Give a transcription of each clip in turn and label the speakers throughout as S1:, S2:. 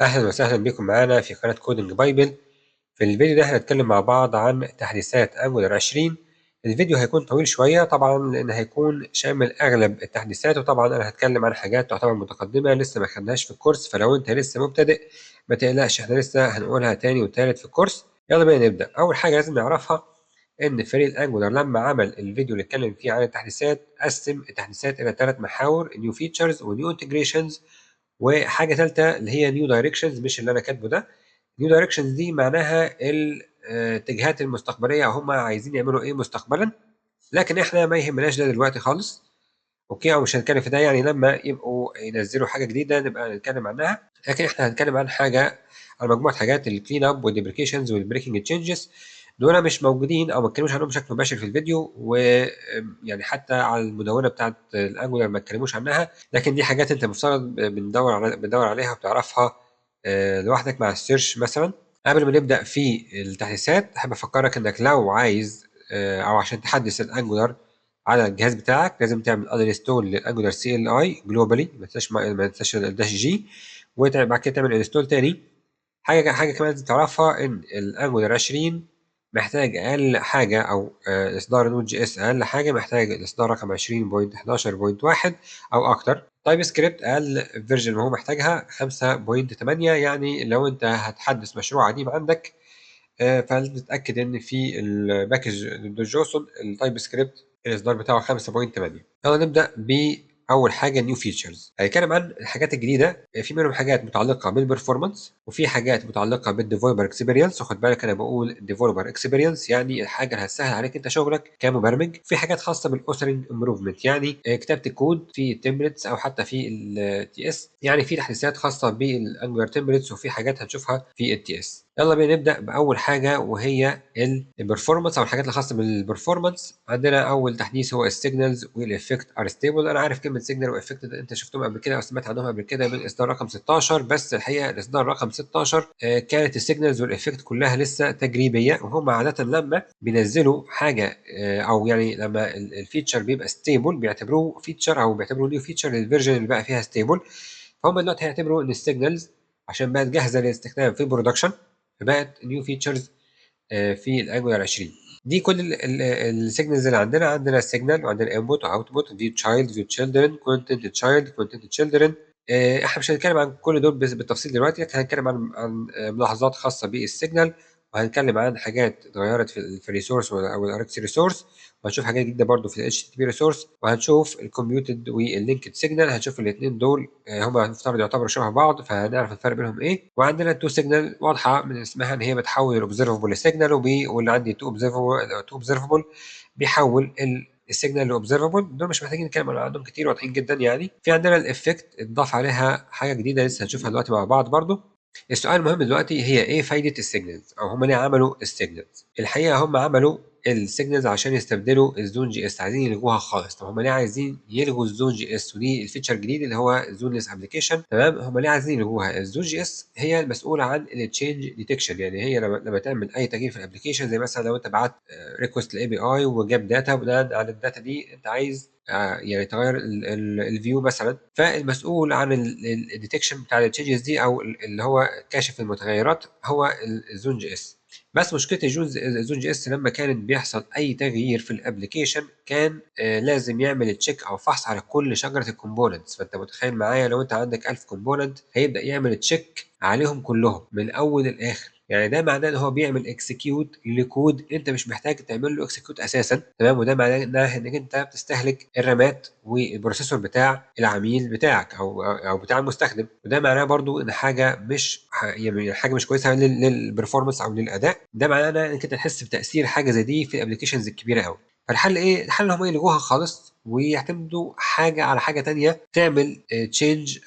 S1: أهلا وسهلا بكم معانا في قناة Coding Bible. في الفيديو ده هنتكلم مع بعض عن تحديثات Angular 20. الفيديو هيكون طويل شوية طبعا لأن هيكون شامل أغلب التحديثات، وطبعا أنا هتكلم عن حاجات تعتبر متقدمة لسه ما خدناهاش في الكورس، فلو أنت لسه مبتدئ ما تقلقش، احنا لسه هنقولها تاني وتالت في الكورس. يلا بينا نبدأ. أول حاجة لازم نعرفها إن فريق ال Angular لما عمل الفيديو اللي اتكلم فيه عن التحديثات قسم التحديثات إلى 3 محاور: new features و new integrations وحاجة ثالثة اللي هي new directions، مش اللي أنا كاتبه ده. new directions دي معناها الاتجاهات المستقبلية، أو هم عايزين يعملوا إيه مستقبلا، لكن إحنا ما يهمناش ده دلوقتي خالص، okay؟ أو مش هنتكلم في ده، يعني لما يبقوا ينزلوا حاجة جديدة نبقى نتكلم عنها، لكن إحنا هنتكلم عن حاجة، عن مجموعة حاجات: ال clean up وال deprecations وال breaking changes. دول مش موجودين او ما اتكلموش عنهم بشكل مباشر في الفيديو، ويعني حتى على المدونة بتاعت ال Angular ما اتكلموش عنها، لكن دي حاجات انت مفترض بندور عليها وبتعرفها لوحدك مع ال search مثلا. قبل ما نبدا في التحديثات احب افكرك انك لو عايز او عشان تحدث ال Angular على الجهاز بتاعك لازم تعمل uninstall لل Angular CLI globally، ما تنساش ال dash g، وبعد كده تعمل install تاني. حاجة كمان لازم تعرفها ان ال Angular 20 محتاج اقل حاجه، او اصدار Node JS اقل حاجة محتاج الاصدار رقم 20.11.1 او اكتر. TypeScript اقل version هو محتاجها 5.8، يعني لو انت هتحدث مشروع قديم عندك فلازم تتاكد ان في ال package JSON ال TypeScript الاصدار بتاعه 5.8. يلا نبدا باول حاجه، new features. هنتكلم عن الحاجات الجديده، في منهم حاجات متعلقه بال performance وفي حاجات متعلقه بال developer experience. وخد بالك انا بقول developer experience يعني الحاجة اللي هتسهل عليك انت شغلك كمبرمج. في حاجات خاصة بال authoring improvement، يعني كتابه الكود في ال templates او حتى في ال TS، يعني في تحديثات خاصة بال Angular templates وفي حاجات هنشوفها في ال TS. يلا بينا نبدا باول حاجة وهي ال performance او الحاجات الخاصة بال performance. عندنا اول تحديث هو ال signals وال effect are stable. انا عارف كلمة signal و effect انت شفتهم قبل كده او سمعت عنهم قبل كده من الاصدار رقم 16، بس الحقيقة الاصدار رقم 16 كانت ال signals وال effect كلها لسه تجريبيه، وهم عادة لما بينزلوا حاجة او يعني لما ال feature بيبقى stable بيعتبروه feature او بيعتبروه new feature لل version اللي بقى فيها stable. فهم دلوقتي هيعتبروا ان ال signals عشان بقت جاهزة للاستخدام في ال production فبقت new features في ال Angular 20. دي كل ال signals اللي عندنا. عندنا signal وعندنا input و output، view child، view children، content child، content children. احنا مش هنتكلم عن كل دول بالتفصيل دلوقتي، لكن هنتكلم عن ملاحظات خاصة بال signal، وهنتكلم عن حاجات اتغيرت في ال resource او ال Rx resource، وهنشوف حاجات جديدة برضو في ال HTTP resource، وهنشوف ال computed وال linked signal. هنشوف الاثنين دول، هما المفترض يعتبروا شبه بعض، فهنعرف الفرق بينهم ايه. وعندنا ال to signal واضحة من اسمها ان هي بتحول ال observable ل signal، واللي عندي to observable بيحول ال signal ل observable. دول مش محتاجين نتكلم عنهم كتير، واضحين جدا. يعني في عندنا ال effect اتضاف عليها حاجة جديدة لسه هنشوفها دلوقتي مع بعض برضو. السؤال المهم دلوقتي هي ايه فايده ال signals او هم ليه عملوا ال signals؟ الحقيقة هم عملوا ال signals عشان يستبدلوا ال zone JS، عايزين يلغوها خالص. طب هم ليه عايزين يلغوا ال zone JS؟ ودي ال feature الجديد اللي هو zoneless application، تمام؟ هم ليه عايزين يلغوها؟ ال zone JS هي المسؤولة عن ال change detection، يعني هي لما تعمل اي تغيير في ال application، زي مثلا لو انت بعت request ل API وجاب data، بناء على ال data دي انت عايز يعني تغير ال view مثلا، فالمسؤول عن ال detection بتاع ال changes دي او اللي هو كاشف المتغيرات هو ال zone JS. بس مشكلة ال zone JS لما كانت بيحصل اي تغيير في ال application كان لازم يعمل check او فحص على كل شجرة ال components. فانت متخيل معايا لو انت عندك 1000 component هيبدا يعمل check عليهم كلهم من اول للاخر، يعني ده معناه ان هو بيعمل execute ل code انت مش محتاج تعمل له execute اساسا، تمام؟ وده معناه انك انت بتستهلك الرامات وال processor بتاع العميل بتاعك او بتاع المستخدم، وده معناه برضو ان حاجة مش يعني حاجة مش كويسة لل performance او للاداء. ده معناه انك انت تحس بتاثير حاجة زي دي في ال applications الكبيرة قوي. فالحل ايه؟ الحل ان هم يلغوها خالص ويعتمدوا حاجة على حاجة تانية تعمل change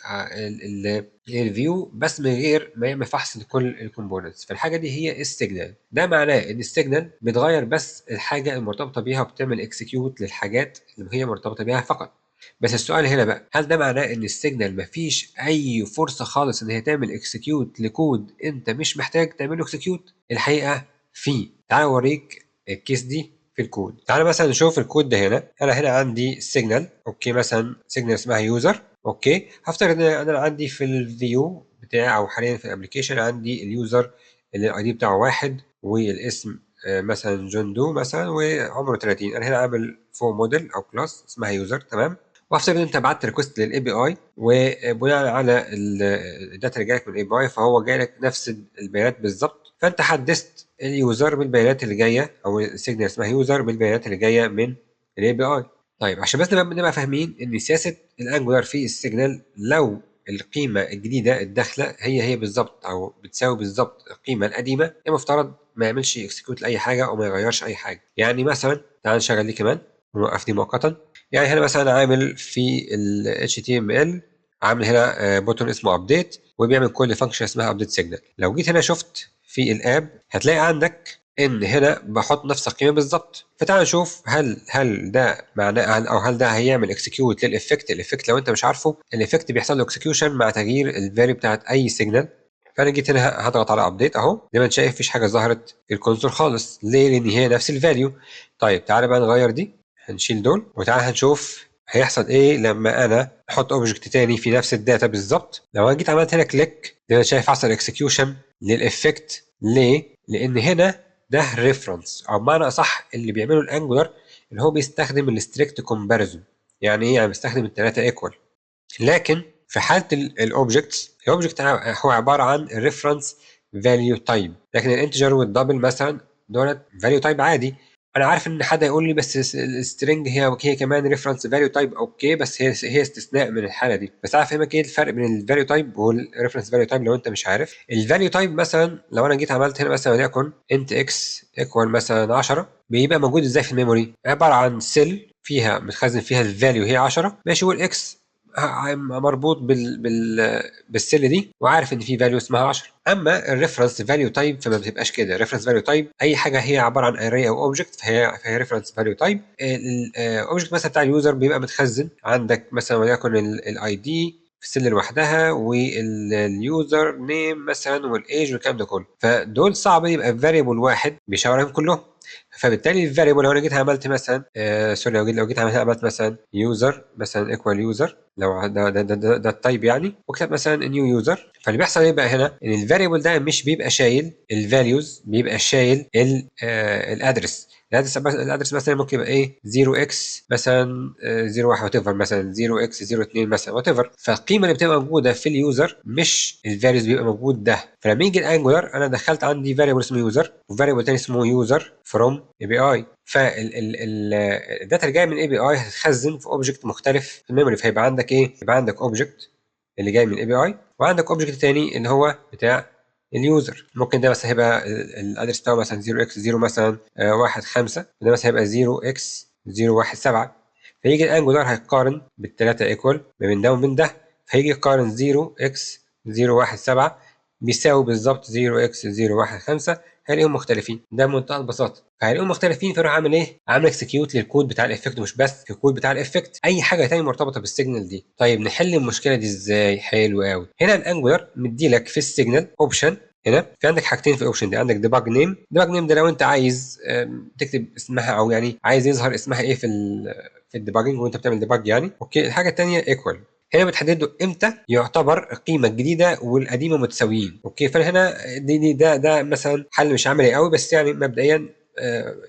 S1: لل view بس من غير ما يعمل فحص لكل ال components. فالحاجه دي هي ال signal. ده معناه ان ال signal بتغير بس الحاجة المرتبطة بيها وبتعمل execute للحاجات اللي هي مرتبطة بيها فقط. بس السؤال هنا بقى، هل ده معناه ان ال signal مفيش اي فرصة خالص ان هي تعمل execute ل code انت مش محتاج تعمل له execute؟ الحقيقة في. تعال اوريك ال case دي في الكود. تعال مثلا نشوف الكود ده هنا. انا هنا عندي signal، okay؟ مثلا signal اسمها user، okay؟ هفترض ان انا عندي في ال view بتاعتي بتاعي او حاليا في ال application عندي ال user اللي ال ID بتاعه 1 والاسم مثلا John Doe مثلا وعمره 30. انا هنا عامل فوق موديل او class اسمها user، تمام. وافترض ان انت بعت request لل API، وبناء على ال data اللي جالك من ال API فهو جاي لك نفس البيانات بالظبط، فانت حدثت ال user بالبيانات اللي جاية او ال signal اسمها user بالبيانات اللي جاية من ال API. طيب عشان بس نبقى فاهمين ان سياسة ال Angular في ال signal، لو القيمة الجديدة الداخلة هي هي بالظبط او بتساوي بالظبط القيمة القديمة، المفترض ما يعملش execute لاي حاجة او ما يغيرش اي حاجة. يعني مثلا تعال نشغل دي كمان ونوقف دي مؤقتا. يعني هنا مثلا عامل في ال HTML عامل هنا button اسمه update وبيعمل call function اسمها update signal. لو جيت هنا شفت في ال app هتلاقي عندك ان هنا بحط نفس القيمة بالظبط. فتعال نشوف هل ده معناه او هل ده هيعمل execute لل effect. ال effect لو انت مش عارفه، ال effect بيحصل له execution مع تغيير ال value بتاعت اي signal. فانا جيت هنا هضغط على update اهو، زي ما انت شايف مفيش حاجة ظهرت في ال console خالص. ليه؟ لان هي نفس ال value. طيب تعالى بقى نغير دي، هنشيل دول وتعالى هنشوف هيحصل ايه لما انا احط object تاني في نفس ال data بالظبط. لو انا جيت عملت هنا click زي ما انت شايف حصل execution لل effect. ليه؟ لان هنا ده reference، او بمعنى اصح اللي بيعمله ال Angular اللي هو بيستخدم ال strict comparison. يعني ايه؟ يعني بيستخدم الثلاثة equal. لكن في حاله ال objects، ال object هو عبارة عن reference value type، لكن ال integer وال double مثلا دولت value type عادي. انا عارف ان حد هيقول لي بس ال string هي كمان reference value type، okay، بس هي استثناء من الحالة دي. بس عارف افهمك ايه الفرق بين ال value type وال reference value type لو انت مش عارف. ال value type مثلا لو انا جيت عملت هنا مثلا وليكن int x equal مثلا 10، بيبقى موجود ازاي في ال memory؟ عبارة عن cell فيها متخزن فيها ال value هي 10، ماشي، وال x مربوط بال cell دي وعارف ان في value اسمها 10. اما ال reference value type فما بتبقاش كده. ال reference value type اي حاجة هي عبارة عن array او object فهي reference value type. ال object مثلا بتاع ال user بيبقى متخزن عندك مثلا وليكن ال ID في ال cell لوحدها وال user name مثلا وال age والكلام ده كله، فدول صعب يبقى variable واحد بيشاور كلهم. فبالتالي ال variable لو انا جيت عملت مثلا sorry، لو جيت عملت مثلا user مثلا equal user، لو ده ال type يعني، وكتب مثلا new user، فاللي بيحصل ايه بقى هنا؟ ان ال variable ده مش بيبقى شايل ال values، بيبقى شايل ال address. ال address مثلا ممكن يبقى ايه؟ 0 x مثلا 0 1 whatever، مثلا 0 x 0 2 مثلا whatever. فالقيمه اللي بتبقى موجودة في ال user مش ال values، بيبقى موجود ده. فلما يجي ال Angular انا دخلت عندي variable اسمه user و variable ثاني اسمه user from API، فال data اللي جاية من API هتتخزن في object مختلف في ال memory. فيبقى عندك ايه؟ يبقى عندك object اللي جاي من API وعندك object ثاني اللي هو بتاع ال user. ممكن ده مثلا هيبقى ال address بتاعه مثلا 0 x 0 مثلا 1 5، وده مثلا هيبقى 0 x 0 1 7. فيجي ال Angular هيقارن بالثلاثة equal ما بين ده وبين ده، فهيجي يقارن 0 x 0 1 7 بيساوي بالظبط 0 x 0 1 5، هيلاقيهم مختلفين. ده بمنتهى البساطة. فهيلاقيهم مختلفين فيروح عامل ايه؟ عامل execute لل code بتاع ال effect، مش بس في الكود بتاع ال effect، اي حاجة ثانية مرتبطة بال signal دي. طيب نحل المشكلة دي ازاي؟ حلو قوي. هنا ال Angular مدي لك في ال signal option. هنا في عندك حاجتين في ال option دي، عندك debug name. debug name ده لو انت عايز تكتب اسمها او يعني عايز يظهر اسمها ايه في ال debugging وانت بتعمل debug يعني، okay. الحاجة الثانية equal، هنا بتحدد له امتى يعتبر القيمة الجديدة والقديمه متساويين، okay. فانا هنا دي ده مثلا حل مش عملي قوي، بس يعني مبدئيا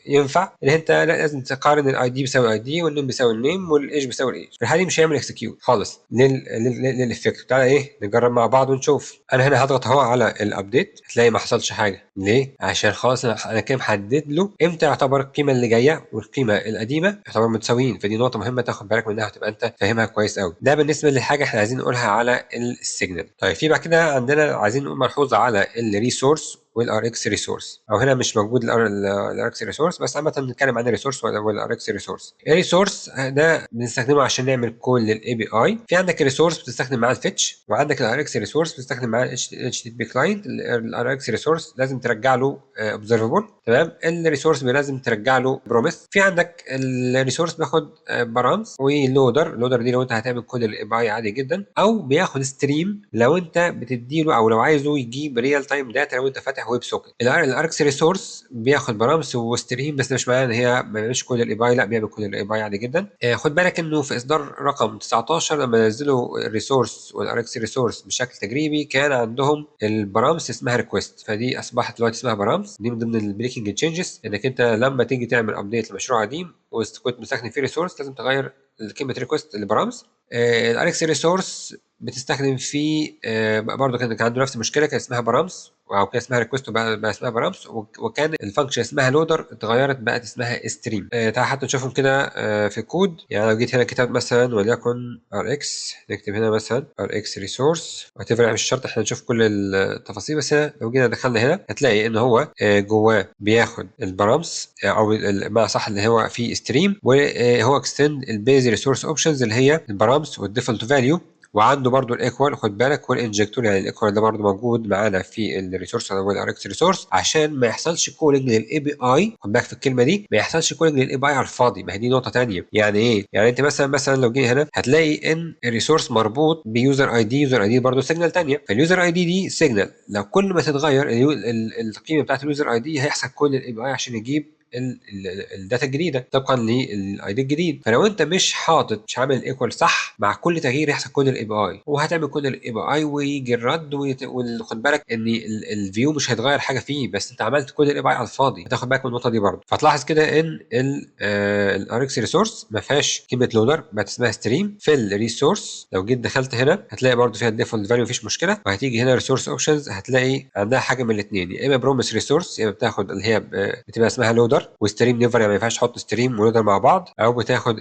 S1: ينفع ان انت لازم تقارن ال ID بيساوي ID وال name بيساوي ال name وال age بيساوي ال age. في الحالة دي مش هيعمل execute خالص لل effect. تعالى ايه نجرب مع بعض ونشوف. انا هنا هضغط اهو على ال update، هتلاقي ما حصلش حاجة. ليه؟ عشان خلاص انا كده محدد له امتى يعتبر القيمة اللي جاية والقيمة القديمة يعتبر متساويين. فدي نقطة مهمة تاخد بالك منها وتبقى انت فاهمها كويس قوي. ده بالنسبة للحاجة احنا عايزين نقولها على ال signal. طيب في بعد كده عندنا عايزين نقول ملحوظة على ال resource وال Rx resource، او هنا مش موجود ال Rx resource، بس عامة بنتكلم عن ال resource وال Rx resource. ال resource ده بنستخدمه عشان نعمل call لل API. في عندك ال resource بتستخدم معاه ال fetch، وعندك ال Rx resource بتستخدم معاه ال HTTP client. ال Rx resource لازم ترجع له observable. تمام. ال resource لازم ترجع له promise. في عندك ال resource بياخد params و loader، ال loader دي لو انت هتعمل call ال API عادي جدا، او بياخد stream لو انت بتديله او لو عايزه يجيب real time data لو انت فاتح web socket. ال Rx resource بياخد params و stream، بس ده مش معناه ان هي ما بيعملش call ال API، لا بيعمل call ال API عادي جدا. خد بالك انه في اصدار رقم 19 لما نزلوا ال resource وال Rx resource بشكل تجريبي كان عندهم ال params اسمها request، فدي اصبحت دلوقتي اسمها params. دي من ضمن ال breaking changes، انك انت لما تيجي تعمل update لمشروع قديم وكنت مستخدم فيه resource لازم تغير كلمة request ل params. ال Rx resource بتستخدم فيه برضه كان عنده نفس المشكلة، كان اسمها params او كان اسمها request وبقى اسمها params، وكان ال function اسمها لودر اتغيرت بقت اسمها stream. تعال حتى نشوفهم كده في الكود. يعني لو جيت هنا كتبت مثلا وليكن Rx، نكتب هنا مثلا Rx resource whatever، مش شرط احنا نشوف كل التفاصيل، بس هنا لو جينا دخلنا هنا هتلاقي ان هو جواه بياخد ال params او ما صح اللي هو فيه stream، وهو extend ال base resource options اللي هي ال params وال default value، وعنده برضو ال equal خد بالك وال injector، يعني ال equal ده برضو موجود معانا في ال resource او ال Rx resource عشان ما يحصلش calling لل API. خد بالك في الكلمة دي، ما يحصلش calling لل API على الفاضي. ما هي دي نقطة ثانية. يعني ايه؟ يعني انت مثلا لو جينا هنا هتلاقي ان ال resource مربوط ب user ID، user ID برضو signal ثانية، فال user ID دي signal لو كل ما تتغير القيمة بتاعت ال user ID هيحصل call لل API عشان يجيب ال data الجديدة طبقا لل ID الجديد. فلو انت مش حاطط، مش عامل ال equal صح، مع كل تغيير يحصل call ال API، وهتعمل call ال API ويجي الرد، وخد بالك ان ال view مش هيتغير حاجة فيه، بس انت عملت call ال API على الفاضي. هتاخد بالك من النقطة دي برده. فتلاحظ كده ان ال Rx resource ما فيهاش كلمة لودر، بقت اسمها stream. في ال resource لو جيت دخلت هنا هتلاقي برده فيها ال default value مفيش مشكلة، وهتيجي هنا resource options هتلاقي عندها حاجة من الاثنين، يا اما promise resource، يا اما بتاخد اللي هي بتبقى اسمها loader و stream never، يعني ما ينفعش تحط stream و loader مع بعض، او بتاخد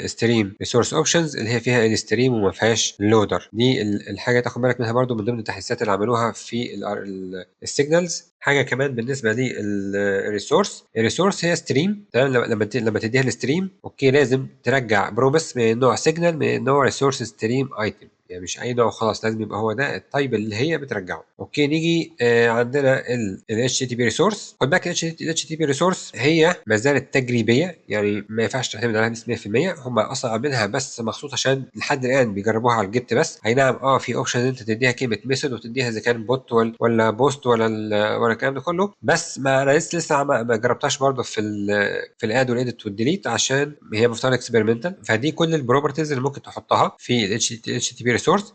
S1: stream resource options اللي هي فيها ال stream وما فيهاش لودر. دي الحاجة تاخد بالك منها برده من ضمن التحديثات اللي عملوها في ال signals. حاجة كمان بالنسبة لل resource، ال resource هي stream، تمام. لما تديها ال stream okay لازم ترجع promise من نوع signal من نوع resource stream item، يعني مش اي نوع خلاص، لازم يبقى هو ده ال type اللي هي بترجعه. okay نيجي عندنا ال HTTP resource. خد بالك ال HTTP resource هي ما زالت تجريبية، يعني ما ينفعش تعتمد عليها بنسبة 100%. هم اصلا عاملينها بس مخصوص عشان لحد الان بيجربوها على ال GET بس. اي نعم في option ان انت تديها كلمة method وتديها اذا كان PUT ولا POST ولا الكلام ده كله، بس ما انا لسه ما جربتهاش برده في ال add وال edit وال delete عشان هي مفترض experimental. فدي كل ال properties اللي ممكن تحطها في ال HTTP resource.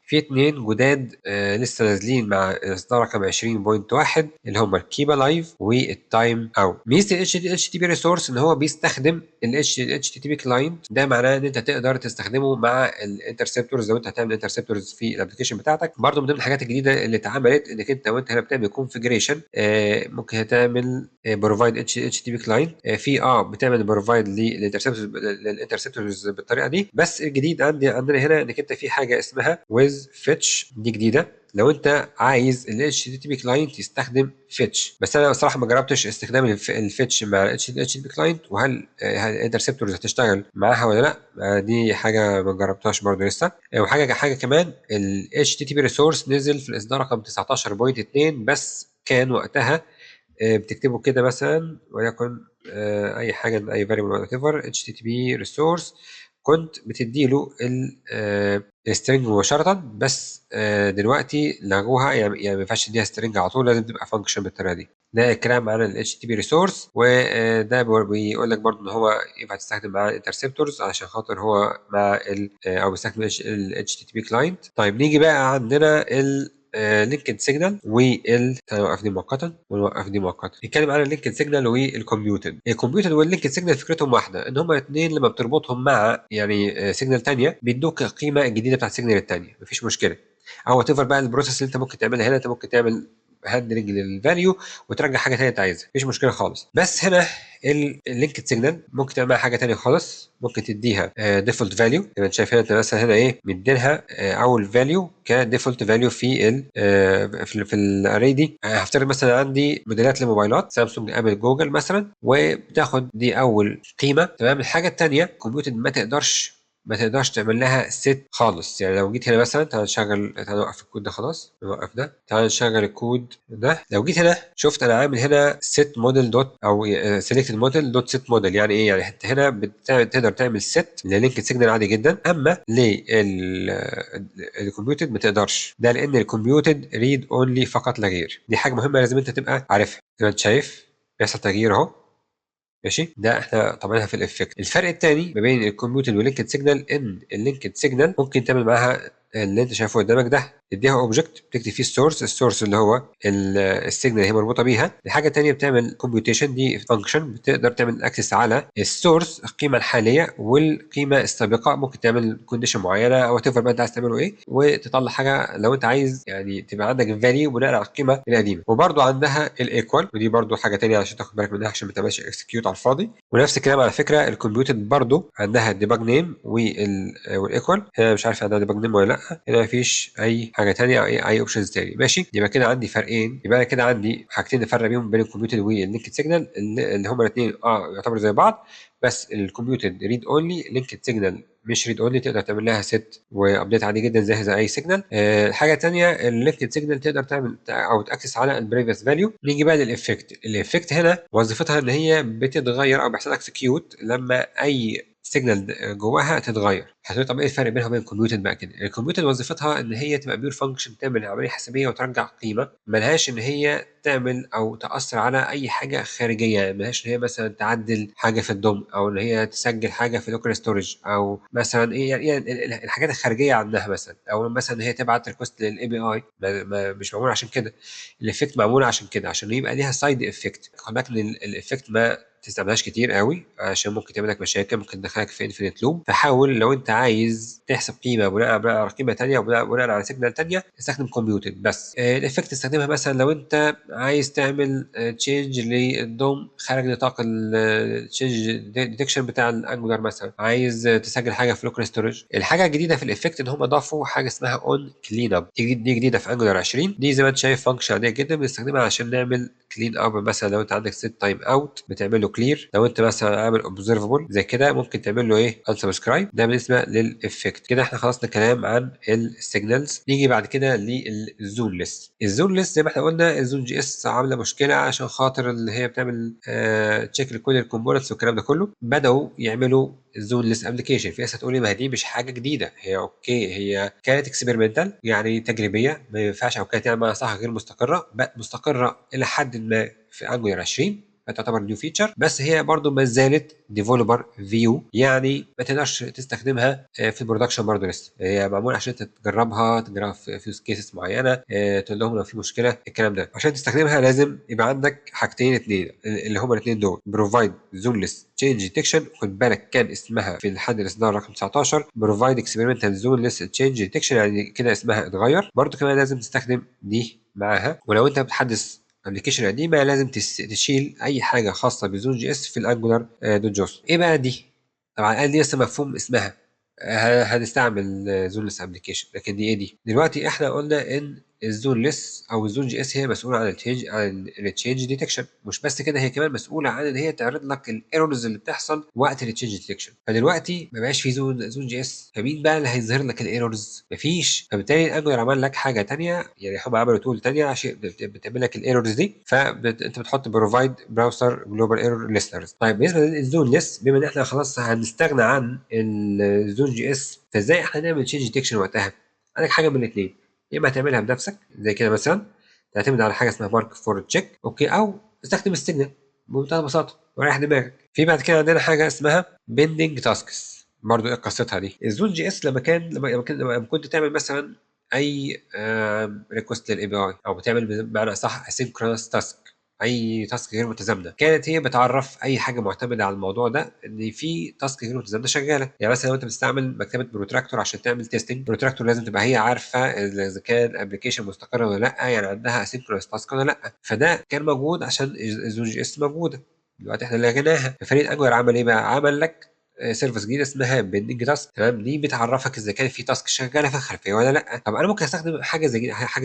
S1: في اتنين جداد لسه نازلين مع اصدار رقم 20.1 اللي هم ال keepalive وال timeout. ميزة ال HTTP resource ان هو بيستخدم ال HTTP client، ده معناه ان انت تقدر تستخدمه مع ال interceptors لو انت هتعمل interceptors في ال application بتاعتك. برضه من ضمن الحاجات الجديدة اللي اتعملت انك انت وانت هنا بتعمل configuration ممكن هتعمل provide HTTP client، في بتعمل provide لل interceptors بالطريقة دي. بس الجديد عندنا هنا انك انت في حاجة اسمها with fetch، دي جديدة لو انت عايز ال HTTP client يستخدم fetch، بس انا الصراحة ما جربتش استخدام ال fetch مع ال HTTP client، وهل ال interceptors هتشتغل معاها ولا لا، دي حاجة ما جربتهاش برضه لسه. وحاجه كمان ال HTTP resource نزل في الاصدار رقم 19.2، بس كان وقتها بتكتبه كده مثلا وليكن اي حاجة اي variable whatever HTTP resource، كنت بتديله ال string مباشرة، بس دلوقتي لغوها، يعني ما ينفعش تديها string على طول، لازم تبقى function بالطريقة دي. ده الكلام على ال HTTP resource، وده بيقول لك برضه ان هو ينفع تستخدم مع ال interceptors علشان خاطر هو مع ال او بيستخدم ال HTTP client. طيب نيجي بقى عندنا ال linked signal وال تعالى نوقف دي مؤقتا ونوقف دي مؤقتا. نتكلم عن ال linked signal وال computed. ال computed وال linked signal فكرتهم واحدة، ان هما الاثنين لما بتربطهم مع يعني signal ثانية بيدوك القيمة الجديدة بتاعت ال signal الثانية، مفيش مشكلة. او whatever بقى ال process اللي انت ممكن تعملها هنا، انت ممكن تعمل handling لل value وترجع حاجة ثانية انت عايزها، مفيش مشكلة خالص. بس هنا ال linked signal ممكن تعمل معاها حاجة ثانية خالص، ممكن تديها default value. زي ما انت شايف هنا، انت مثلا هنا ايه مدينها اول value ك default value في ال array دي. هفترض مثلا عندي موديلات لموبايلات سامسونج ابل جوجل مثلا، وبتاخد دي اول قيمة. تمام. الحاجة الثانية computed ما تقدرش ما تقدرش تعمل لها set خالص. يعني لو جيت هنا مثلا، تعال نشغل، تعال نوقف الكود ده، خلاص نوقف ده، تعال نشغل الكود ده. لو جيت هنا شفت انا عامل هنا set model dot او selected model dot set model. يعني ايه؟ يعني انت هنا تقدر تعمل set لل linked signal عادي جدا، اما لل computed ما تقدرش. ده لان ال computed read only فقط لا غير. دي حاجة مهمة لازم انت تبقى عارفها. زي ما انت شايف بيحصل تغيير اهو، ماشي. ده احنا طبعا في ال effect. الفرق الثاني ما بين ال computed وال linked signal ان ال linked signal ممكن تعمل معاها اللي انت شايفه قدامك ده، تديها object بتكتب فيه ال source، ال source اللي هو ال signal اللي هي مربوطة بيها. الحاجة الثانية بتعمل computation، دي function بتقدر تعمل access على ال source، القيمة الحالية والقيمة السابقة. ممكن تعمل condition معينة او whatever بقى انت عايز تعمله ايه، وتطلع حاجة لو انت عايز، يعني تبقى عندك value بناء على القيمة القديمة. وبرده عندها ال equal، ودي برده حاجة ثانية عشان تاخد بالك منها عشان ما تعملش execute على الفاضي. ونفس الكلام على فكرة ال computed برده عندها ال debug name وال equal. هنا مش عارف عندها debug name ولا لا. هنا مفيش اي حاجة ثانية او اي options تاني، ماشي. يبقى كده عندي فرقين، يبقى انا كده عندي حاجتين نفرق بيهم بين ال computed وال linked signal، اللي هما الاثنين يعتبروا زي بعض، بس ال computed read only، linked signal مش read only، تقدر تعمل لها set و update عادي جدا زي اي signal. الحاجة الثانية ال linked signal تقدر تعمل او ت access على ال previous value. نيجي بقى لل effect. ال effect هنا وظيفتها ان هي بتتغير او بيحصل execute لما اي signal جواها تتغير. هتقول طب ايه الفرق بينها وبين ال computed بقى كده؟ ال computed وظيفتها ان هي تبقى pure function، تعمل عملية حسابيه وترجع قيمه، ملهاش ان هي تعمل او تاثر على اي حاجة خارجيه. ملهاش ان هي مثلا تعدل حاجة في ال DOM، او ان هي تسجل حاجة في local storage، او مثلا ايه يعني الحاجات الخارجية عنها مثلا، او مثلا ان هي تبعت request لل API. مش معمول عشان كده. ال effect معمول عشان كده، عشان يبقى ليها side effect. خد بالك ان ال effect ما تستعملهاش كتير قوي عشان ممكن تعمل لك مشاكل، ممكن تدخلك في infinite loop. فحاول لو انت عايز تحسب قيمة بناء على قيمة ثانية او بناء على signal ثانية استخدم computed بس. ال effect تستخدمها مثلا لو انت عايز تعمل change لل DOM خارج نطاق ال change detection بتاع ال Angular، مثلا عايز تسجل حاجة في local storage. الحاجة الجديدة في ال effect ان هم ضافوا حاجة اسمها on clean up، دي جديدة في Angular 20. دي زي ما انت شايف function عادية جدا بنستخدمها عشان نعمل clean up. مثلا لو انت عندك set timeout بتعمل له clear، لو انت مثلا عامل observable زي كده ممكن تعمل له ايه unsubscribe. ده بالنسبة لل effect. كده احنا خلصنا كلام عن ال signals. نيجي بعد كده لل zoneless. ال zoneless زي ما احنا قلنا ال zone JS عامله مشكلة عشان خاطر اللي هي بتعمل check لكل ال components والكلام ده كله. بداوا يعملوا ال zoneless application. في ناس هتقول لي ما هي دي مش حاجة جديده، هي okay هي كانت experimental يعني تجريبية ما ينفعش، او كانت يعني صح غير مستقره، بقت مستقره الى حد ما في Angular 20 فتعتبر new feature، بس هي برضو ما زالت developer view، يعني ما تقدرش تستخدمها في ال production برضو لسه. هي معمولة عشان تجربها، تجربها في cases معينه، تقول لهم لو في مشكلة الكلام ده. عشان تستخدمها لازم يبقى عندك حاجتين اثنين اللي هما الاثنين دول، provide zoneless change detection. خد بالك كان اسمها في الحد الاصدار رقم 19 provide experimental zoneless change detection، يعني كده اسمها اتغير. برضو كمان لازم تستخدم دي معاها. ولو انت بتحدث application قديمة لازم تشيل اي حاجة خاصة ب zone JS في ال Angular dot json. ايه بقى دي؟ طبعا قال دي لسه مفهوم اسمها، هنستعمل zoneless application، لكن دي ايه دي؟ دلوقتي احنا قلنا ان ال zoneless او ال zone JS هي مسؤولة عن ال change، عن ال change detection. مش بس كده، هي كمان مسؤولة عن ان هي تعرض لك ال errors اللي بتحصل وقت ال change detection. فدلوقتي ما بقاش في zone JS، فمين بقى اللي هيظهر لك ال errors؟ مفيش. فبالتالي ال Angular عمل لك حاجة ثانية، يعني هم عملوا tool ثانية عشان بتعمل لك ال errors دي. فانت بتحط provide browser global error listeners. طيب بالنسبة لل zoneless، بما ان احنا خلاص هنستغنى عن ال zone JS، فازاي احنا نعمل change detection وقتها؟ عندك حاجة من الاثنين، يا اما هتعملها بنفسك زي كده مثلا، تعتمد على حاجة اسمها mark for check، okay، او استخدم ال signal بمنتهى البساطة وريح دماغك. في بعد كده عندنا حاجة اسمها pending tasks. برضه ايه قصتها دي؟ ال zone JS لما كنت تعمل مثلا اي request لل API، او بتعمل بمعنى صح asynchronous task، اي task غير متزامنه، كانت هي بتعرف اي حاجة معتمدة على الموضوع ده ان في task غير متزامنه شغاله. يعني مثلا لو انت بتستعمل مكتبه Protractor عشان تعمل testing، Protractor لازم تبقى هي عارفه اذا كان ال application مستقر ولا لا، يعني عندها asynchronous task ولا لا. فده كان موجود عشان ال zone JS موجوده، دلوقتي احنا لغيناها. ففريق Angular عمل ايه بقى؟ عمل لك service جديدة اسمها pending task، تمام. دي بتعرفك اذا كان في task شغالة في الخلفية ولا لا. طب انا ممكن استخدم حاجه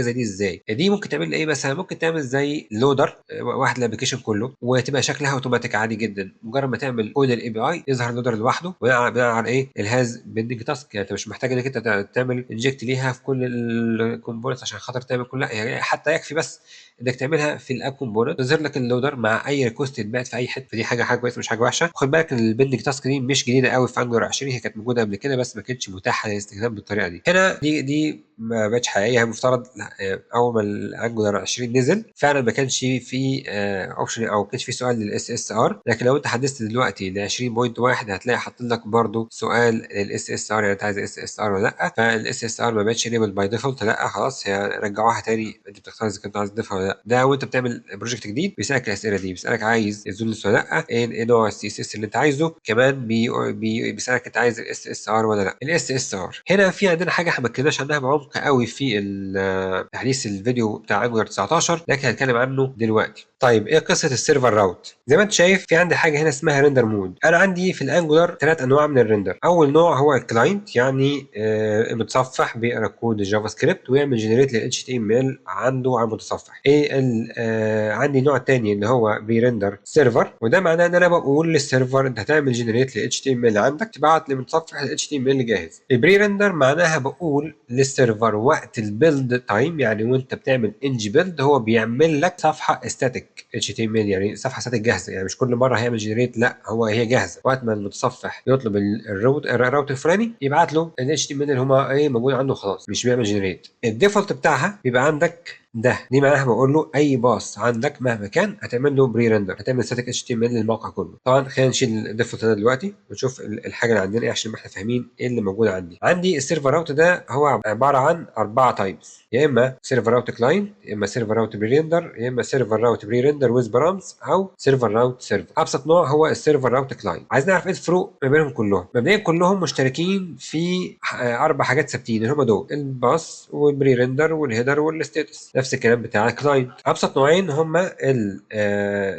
S1: زي دي ازاي؟ دي ممكن تعمل ايه مثلا؟ ممكن تعمل زي لودر واحد ال application كله، وتبقى شكلها اوتوماتيك عادي جدا. مجرد ما تعمل call ال API يظهر لودر لوحده بناء على ايه؟ ال has pending task. يعني انت مش محتاج انك انت تعمل inject ليها في كل ال components عشان خاطر تعمل كل، لا، يعني حتى يكفي بس انك تعملها في ال app component تظهر لك اللودر مع اي request يتبعت في اي حته. فدي حاجه كويسه، مش حاجة وحشه. خد بالك ان ال pending task دي مش جديدة قوي في Angular 20، هي كانت موجودة قبل كده بس ما كانتش متاحة للاستخدام بالطريقة دي. هنا دي ما بقتش حقيقيه. هي المفترض اول ما ال Angular 20 نزل فعلا ما كانش في option او ما كانش في سؤال لل SSR، لكن لو انت حدثت دلوقتي ل 20.1 هتلاقي حاطين لك برده سؤال لل SSR، يعني انت عايز SSR ولا لا. فال SSR ما بقتش enable by default، لا خلاص هي رجعوها تاني، انت بتختار اذا كنت عايز تضيفها ولا لا. ده وانت بتعمل project جديد بيسالك الاسئلة دي، بيسالك عايز ال zoneless ولا لا، ايه نوع ال CSS اللي انت عايزه، كمان بي بي بيسالك انت عايز ال SSR ولا لا. ال SSR هنا في عندنا حاجة احنا ما اتكلمناش عنها بعمق قوي في تحديث الفيديو بتاع Angular 19، لكن هنتكلم عنه دلوقتي. طيب ايه قصة ال server route؟ زي ما انت شايف في عندي حاجة هنا اسمها render mode. انا عندي في ال Angular ثلاث انواع من ال render. اول نوع هو ال client، يعني المتصفح بيقرا كود ال JavaScript ويعمل generate لل HTML عنده على المتصفح. ايه عندي نوع تاني اللي هو prerender server، وده معناه ان انا بقول لل server انت هتعمل generate لل HTML عندك، تبعت للمتصفح ال HTML جاهز. ال prerender معناها بقول لل server وقت ال build time، يعني وانت بتعمل ng build هو بيعمل لك صفحة static HTML، يعني صفحة static جاهزه، يعني مش كل مرة هيعمل generate، لا هو هي جاهزة وقت ما المتصفح يطلب ال route الفلاني يبعت له ال HTML اللي هما ايه موجود عنده، خلاص مش بيعمل generate. ال default بتاعها بيبقى عندك ده، دي معناها بقول له اي path عندك مهما كان هتعمل له prerender، هتعمل static HTML للموقع كله. طبعا خلينا نشيل ال default ده دلوقتي ونشوف الحاجة اللي عندنا ايه عشان ما احنا فاهمين ايه اللي موجود عندي. عندي ال server route ده هو عبارة عن اربعة types، يا اما server route client، يا اما server route prerender، يا اما server route prerender with params، او server route server. ابسط نوع هو ال server route client. عايز نعرف ايه الفروق ما بينهم كلهم. مبدئيا كلهم مشتركين في اربع حاجات ثابتين اللي هم دول: ال path وال prerender وال header وال status. نفس الكلام بتاع ال client. ابسط نوعين هما ال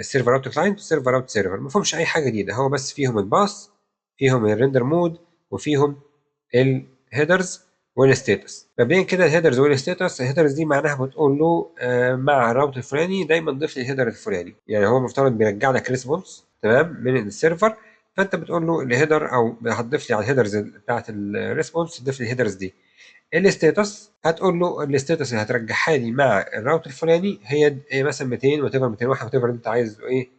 S1: server route client وال server route server، ما فيهمش اي حاجة جديده، هو بس فيهم ال path، فيهم ال render mode، وفيهم ال headers وال status. مبدئيا كده ال headers وال status، ال headers دي معناها بتقول له مع ال route الفلاني دايما ضيف لي ال header الفلاني، يعني هو المفترض بيرجع لك response، تمام، من ال server، فانت بتقول له ال header او هتضيف لي على ال headers بتاعت ال response، تضيف لي ال headers دي. ال status هتقول له ال status اللي هترجعها لي مع ال route الفلاني هي إيه، مثلا 200 whatever، 201 whatever اللي انت عايزه، ايه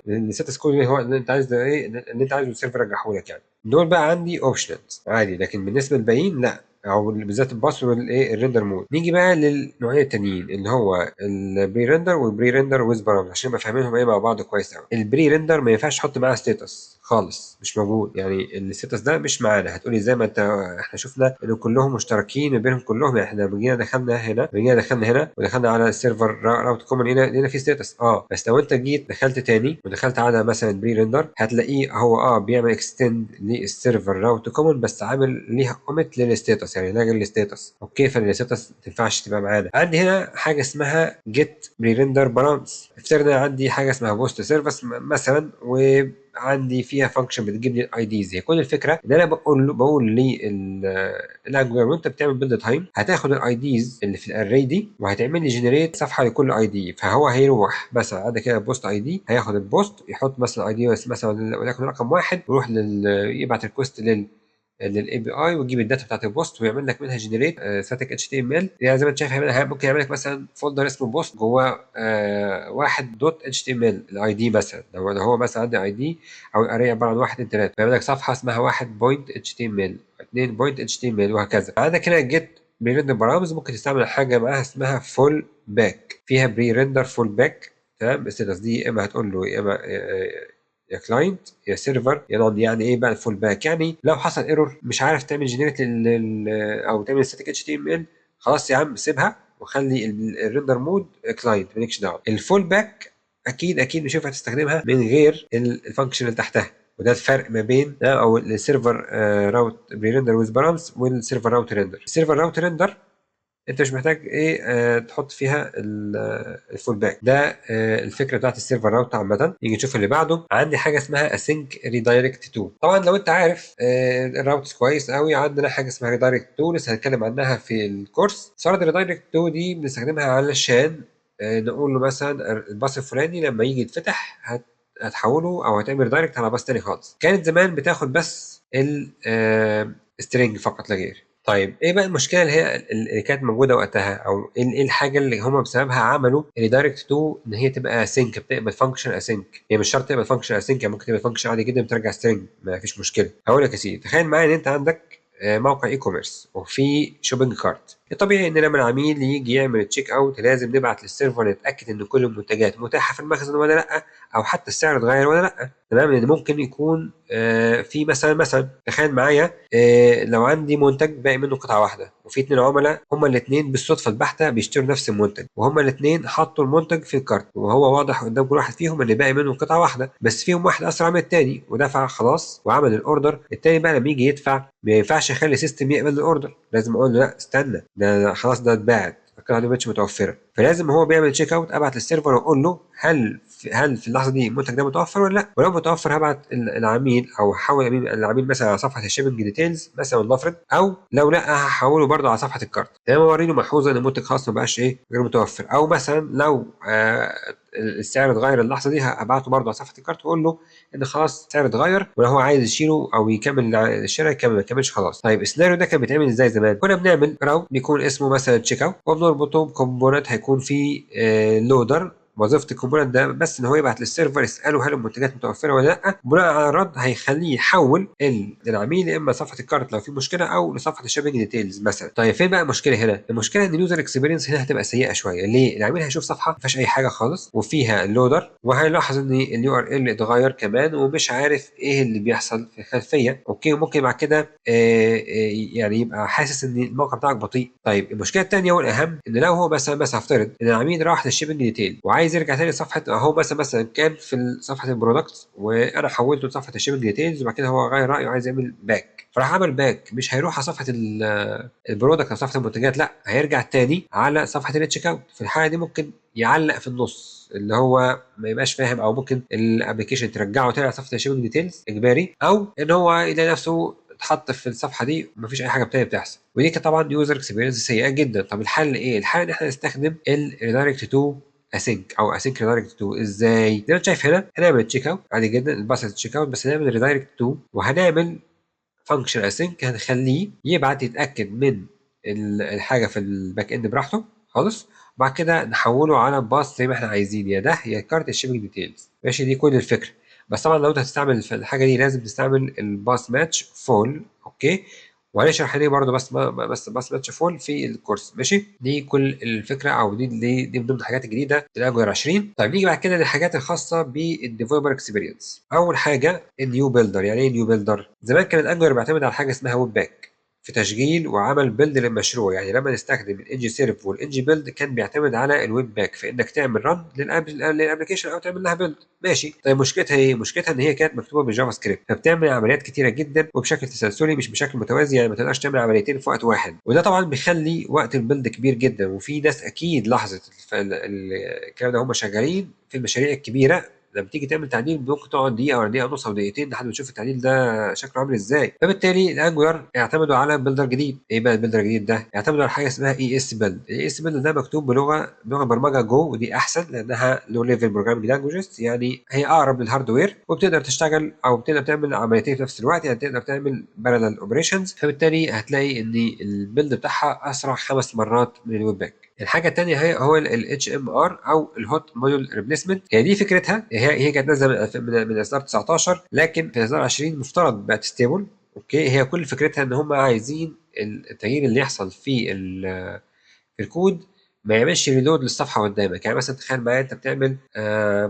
S1: ال status code اللي هو اللي انت عايزه، ايه اللي انت عايزه ال server يرجعه لك. يعني دول بقى عندي options عادي، لكن بالنسبة للباقيين لا، او بالذات ال path والايه ال render mode. نيجي بقى للنوعين التانيين اللي هو ال prerender وال prerender with params عشان نبقى فاهمينهم ايه مع بعض كويس قوي. ال prerender ما ينفعش تحط معاه status خالص، مش موجود، يعني ال status ده مش معانا. هتقولي زي ما انت احنا شفنا ان كلهم مشتركين ما بينهم كلهم، يعني احنا لما جينا دخلنا هنا، لما جينا دخلنا هنا ودخلنا على ال server route common هنا لقينا في status، بس لو انت جيت دخلت تاني ودخلت على مثلا prerender هتلاقيه هو بيعمل extend لل server route common بس عامل ليها اوميت لل status، يعني لغى ال status. okay، فال status ما تنفعش تبقى معانا. عندي هنا حاجة اسمها get prerender params. افترض عندي حاجة اسمها post service مثلا وعندي فيها function بتجيب لي ال IDs. هي كل الفكرة ان انا بقول له، بقول لل Angular وانت بتعمل build time هتاخد ال IDs اللي في ال array دي وهتعمل لي generate صفحة لكل ID. فهو هيروح مثلا عندك كده post ID، هياخد ال post يحط مثلا ID مثلا وليكن رقم واحد، ويروح يبعت request لل API ويجيب ال data بتاعت ال post ويعمل لك منها generate static HTML. يعني زي ما انت شايف ممكن يعمل لك مثلا folder اسمه post جواه 1.html ال ID مثلا، لو هو مثلا عندي ID او ال array عبارة عن 1 2 3، فيعمل لك صفحة اسمها 1.html 2.html وهكذا. عندك هنا get prerender params، ممكن تستعمل حاجة معاها اسمها fallback، فيها prerender fallback، تمام. ال status دي يا اما هتقول له يا اما يا client يا server يا none. يعني ايه بقى ال fallback؟ يعني لو حصل error مش عارف تعمل generate او تعمل static HTML، خلاص يا عم سيبها وخلي ال render mode client، مالكش دعوه. ال fallback اكيد اكيد مش هينفع تستخدمها من غير ال function اللي تحتها، وده الفرق ما بين ده او ال server route prerender with params وال server route render. ال server route render انت مش محتاج ايه تحط فيها ال fallback ده. الفكرة بتاعت ال server route عامة. نيجي نشوف اللي بعده. عندي حاجة اسمها async redirect to. طبعا لو انت عارف ال routes كويس قوي، عندنا حاجة اسمها redirect to لسه هنتكلم عنها في الكورس. صارت redirect to دي بنستخدمها علشان نقول له مثلا ال path الفلاني لما يجي يتفتح هتحوله او هتعمل redirect على path تاني خالص. كانت زمان بتاخد بس ال string فقط لا غير. طيب ايه بقى المشكلة اللي هي اللي كانت موجودة وقتها، او ايه الحاجة اللي هم بسببها عملوا redirect to ان هي تبقى async، بتقبل function async؟ هي مش شرط تقبل function async، يعني ممكن تقبل function عادي جدا بترجع string، ما فيش مشكلة. هقول لك يا سيدي، تخيل معايا ان انت عندك موقع e-commerce وفي shopping cart. الطبيعي ان لما العميل يجي يعمل check out لازم نبعت لل server نتاكد ان كل المنتجات متاحة في المخزن ولا لا، او حتى السعر اتغير ولا لا. تمام، لان ممكن يكون في مثلا تخيل معايا لو عندي منتج باقي منه قطعه واحدة وفي اثنين عملاء، هما الاثنين بالصدفة البحتة بيشتروا نفس المنتج، وهما الاثنين حطوا المنتج في ال cart، وهو واضح قدام كل واحد فيهم ان باقي منه قطعه واحدة، بس فيهم واحد اسرع من الثاني ودفع خلاص وعمل ال order. الثاني بقى لما يجي يدفع ما ينفعش اخلي ال system يقبل ال order، لازم اقول له لا استنى، ده خلاص ده اتباعت، القطعة دي مش متوفرة. فلازم هو بيعمل check out ابعت لل server واقول له هل في اللحظة دي المنتج ده متوفر ولا لا، ولو متوفر هبعت العميل او هحول العميل مثلا على صفحة ال shipping details مثلا ولنفرض، او لو لا هحوله برده على صفحة ال cart. تمام، اوري له ملحوظة ان المنتج خلاص ما بقاش ايه غير متوفر، او مثلا لو السعر اتغير اللحظة دي هبعته برده على صفحة ال cart واقول له ان خلاص السعر اتغير، ولو هو عايز يشيله او يكمل الشراء يكمل، ما يكملش خلاص. طيب السيناريو ده كان بيتعمل ازاي زمان؟ كنا بنعمل route بيكون اسمه مثلا check out، وبنربطه ب component هيكون فيه لودر. وظيفة ال component ده بس ان هو يبعت لل server يساله هل المنتجات متوفرة ولا لا، بناء على الرد هيخليه يحول العميل يا اما صفحة ال cart لو في مشكلة او لصفحة ال shipping details مثلا. طيب فين بقى المشكلة هنا؟ المشكلة ان ال user experience هنا هتبقى سيئه شوية. ليه؟ العميل هيشوف صفحة ما فيهاش اي حاجة خالص وفيها اللودر، وهيلاحظ ان ال URL اتغير كمان ومش عارف ايه اللي بيحصل في الخلفية. okay، وممكن بعد كده يعني يبقى حاسس ان الموقع بتاعك بطيء. طيب المشكلة الثانية والاهم ان لو هو مثلا هفترض ان العميل راح لل shipping detail وعايز يرجع تاني لصفحة، هو مثلا كان في صفحة ال product وانا حولته لصفحة ال shipping details، وبعد كده هو غير رايه وعايز يعمل back، فراح عمل back، مش هيروح على صفحة ال product او صفحة المنتجات، لا هيرجع تاني على صفحة ال checkout. في الحالة دي ممكن يعلق في النص اللي هو ما يبقاش فاهم، او ممكن ال application ترجعه تاني على صفحة ال shipping details اجباري، او ان هو يلاقي نفسه اتحط في الصفحة دي ومفيش اي حاجة تانية بتحصل، ودي كانت طبعا user experience سيئه جدا. طب الحل ايه؟ الحل ان احنا نستخدم ال redirect to async او async redirect to. ازاي؟ زي ما انت شايف هنا هنعمل checkout عادي جدا، ال path checkout، بس هنعمل redirect to وهنعمل function async هنخليه يبعت يتاكد من الحاجة في ال back end براحته خالص، وبعد كده نحوله على path زي ما احنا عايزين، يا ده يا cart ال shipping details. ماشي، دي كل الفكرة. بس طبعا لو انت هتستعمل في الحاجة دي لازم تستعمل ال path match full. okay، وهنشرح ليه برضه بس path match full في الكورس. ماشي، دي كل الفكرة، او دي من ضمن الحاجات الجديدة في ال Angular 20. طيب نيجي بعد كده للحاجات الخاصة بال developer experience. اول حاجة ال new builder. يعني ايه new builder؟ زمان كان ال Angular بيعتمد على حاجة اسمها webpack في تشغيل وعمل build للمشروع. يعني لما نستخدم ال ng serve وال ng build كان بيعتمد على ال webpack في انك تعمل run لل application او تعمل لها build. ماشي، طيب مشكلتها ايه؟ مشكلتها ان هي كانت مكتوبة بال JavaScript، فبتعمل عمليات كتيرة جدا وبشكل تسلسلي مش بشكل متوازي، يعني ما تقدرش تعمل عمليتين في وقت واحد، وده طبعا بيخلي وقت ال build كبير جدا. وفي ناس اكيد لاحظت الكلام ده، هم شغالين في المشاريع الكبيرة لما تيجي تعمل تعديل ممكن تقعد دقيقة ولا دقيقة ونص او دقيقتين لحد ما تشوف التعديل ده شكله عامل ازاي. فبالتالي ال Angular اعتمدوا على builder جديد. ايه بقى ال builder الجديد ده؟ اعتمدوا على حاجة اسمها esbuild. ال esbuild ده مكتوب بلغه برمجة Go، ودي احسن لانها low level programming languages، يعني هي اقرب لل hardware وبتقدر تشتغل او بتقدر تعمل عمليتين في نفس الوقت، يعني تقدر تعمل parallel operations. فبالتالي هتلاقي ان ال build بتاعها اسرع 5 مرات من ال webpack. الحاجة الثانية هي هو ال HMR او ال hot module replacement. هي دي فكرتها، هي كانت نازله من اصدار 19، لكن في اصدار 20 مفترض بقت stable. okay، هي كل فكرتها ان هم عايزين التغيير اللي يحصل في الكود ما يعملش reload للصفحه قدامك. يعني مثلا تخيل معايا انت بتعمل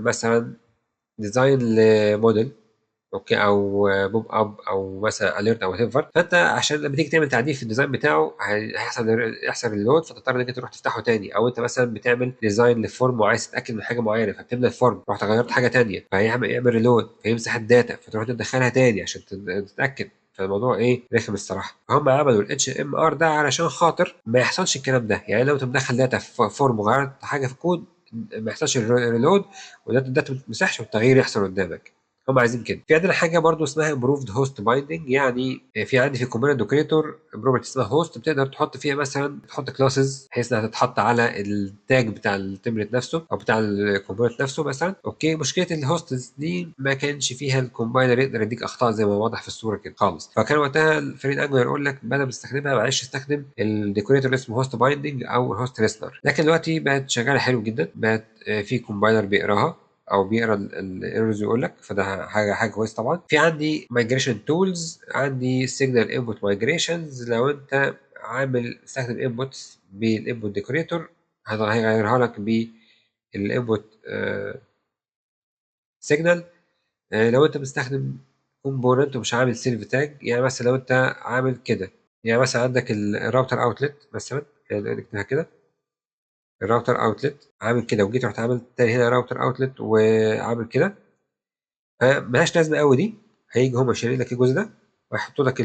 S1: مثلا design ل modal، okay، او pop up او مثلا alert او whatever، فانت عشان لما تيجي تعمل تعديل في ال design بتاعه يحصل reload، فتضطر انك تروح تفتحه تاني. او انت مثلا بتعمل design ل form وعايز تتاكد من حاجة معينة، فبتملى ال form، رحت غيرت حاجة تانية، فيعمل يعمل reload، فيمسح ال data، فتروح تدخلها تاني عشان تتاكد. فالموضوع ايه رخم الصراحه. فهم عملوا ال HMR ده علشان خاطر ما يحصلش الكلام ده. يعني لو انت مدخل data في form وغيرت حاجة في الكود ما يحصلش reload وال data ما تتمسحش والتغيير يحصل قدامك. هم عايزين كده. في عندنا حاجة برضو اسمها improved host binding، يعني في عندي في component decorator property اسمها host، بتقدر تحط فيها مثلا تحط classes بحيث انها تتحط على ال tag بتاع ال template نفسه او بتاع ال component نفسه مثلا. okay، مشكلة ال hosts دي ما كانش فيها ال compiler يقدر يديك اخطاء زي ما واضح في الصورة كده خالص. فكان وقتها الفريق Angular يقول لك بدل ما تستخدمها معلش استخدم ال decorator اللي اسمه host binding او ال host listener. لكن دلوقتي بقت شغالة حلو جدا، بقت في compiler بيقراها او بيقرا ال errors ويقول لك، فده حاجة كويسة طبعا. في عندي migration tools، عندي signal input migrations. لو انت عامل استخدم inputs بال input decorator هيغيرها لك بال input signal. لو انت مستخدم component ومش عامل self tag، يعني مثلا لو انت عامل كده، يعني مثلا عندك ال router outlet مثلا، نكتبها كده ال router outlet عامل كده، وجيت رحت عامل تاني هنا router outlet وعامل كده، ملهاش لازمه قوي دي. هيجي هم شايلين لك الجزء ده ويحطوا لك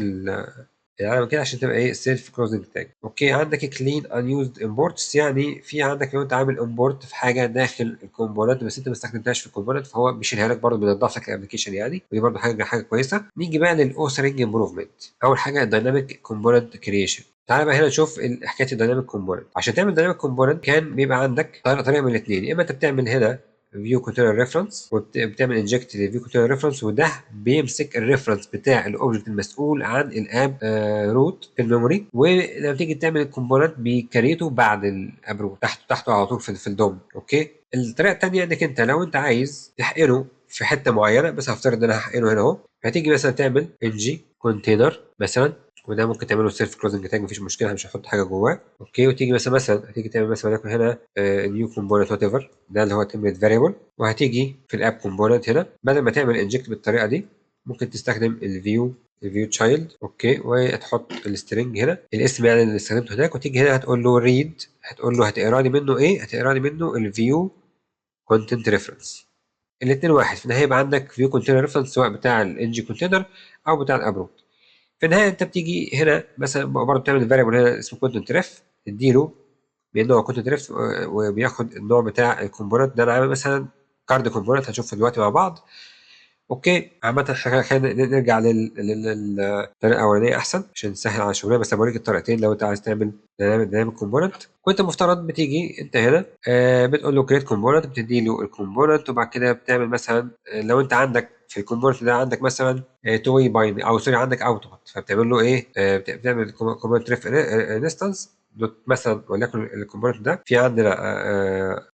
S1: العلامة كده عشان تبقى ايه self closing tag. okay، عندك clean unused imports، يعني في عندك لو انت عامل import في حاجة داخل ال component بس انت ما استخدمتهاش في ال component فهو بيشيلها لك برضه، بينضف لك ال application يعني، ودي برضه حاجة كويسة. نيجي بقى لل authoring improvement. اول حاجة ال dynamic component creation. تعالى بقى هنا نشوف حكاية ال dynamic component. عشان تعمل dynamic component كان بيبقى عندك طريقه من الاثنين، يا اما انت بتعمل هنا view container reference وبتعمل inject لل view container reference، وده بيمسك ال reference بتاع ال object المسؤول عن ال app root في ال memory، ولما تيجي تعمل ال component بي create ه بعد ال app root تحته على طول في ال DOM. okay، الطريقة الثانية انك انت لو انت عايز تحقنه في حتة معينة، بس هفترض ان انا هحقنه هنا اهو، هتيجي مثلا تعمل ng container مثلا، وده ممكن تعمله self closing tag مفيش مشكلة، مش هحط حاجة جواه. okay، وتيجي مثلا هتيجي تعمل مثلا وليكن هنا new component whatever، ده اللي هو template variable، وهتيجي في ال app component هنا بدل ما تعمل inject بالطريقة دي ممكن تستخدم ال view child. okay، وتحط ال string هنا الاسم يعني اللي استخدمته هناك، وتيجي هنا هتقول له read، هتقول له هتقرا لي منه ايه؟ هتقرا لي منه ال view content reference. الاثنين واحد في النهاية، يبقى عندك view container reference سواء بتاع ال ng container او بتاع ال app root. في النهاية انت بتيجي هنا مثلا برضه بتعمل variable هنا اسمه content ref، تديله بان هو content ref وبياخد النوع بتاع ال component ده. انا عامل مثلا card component هنشوفه دلوقتي مع بعض. okay، عامة خلينا نرجع للطريقة الأولانية أحسن عشان نسهل على شغلنا، بس بوريك الطريقتين. لو أنت عايز تعمل dynamic component، كنت المفترض بتيجي أنت هنا بتقول له create component، بتدي له ال component، وبعد كده بتعمل مثلا لو أنت عندك في ال component ده عندك مثلا two way bind او sorry عندك output، فبتعمل له ايه؟ بتعمل component ref instance dot مثلا وليكن ال component ده في عندنا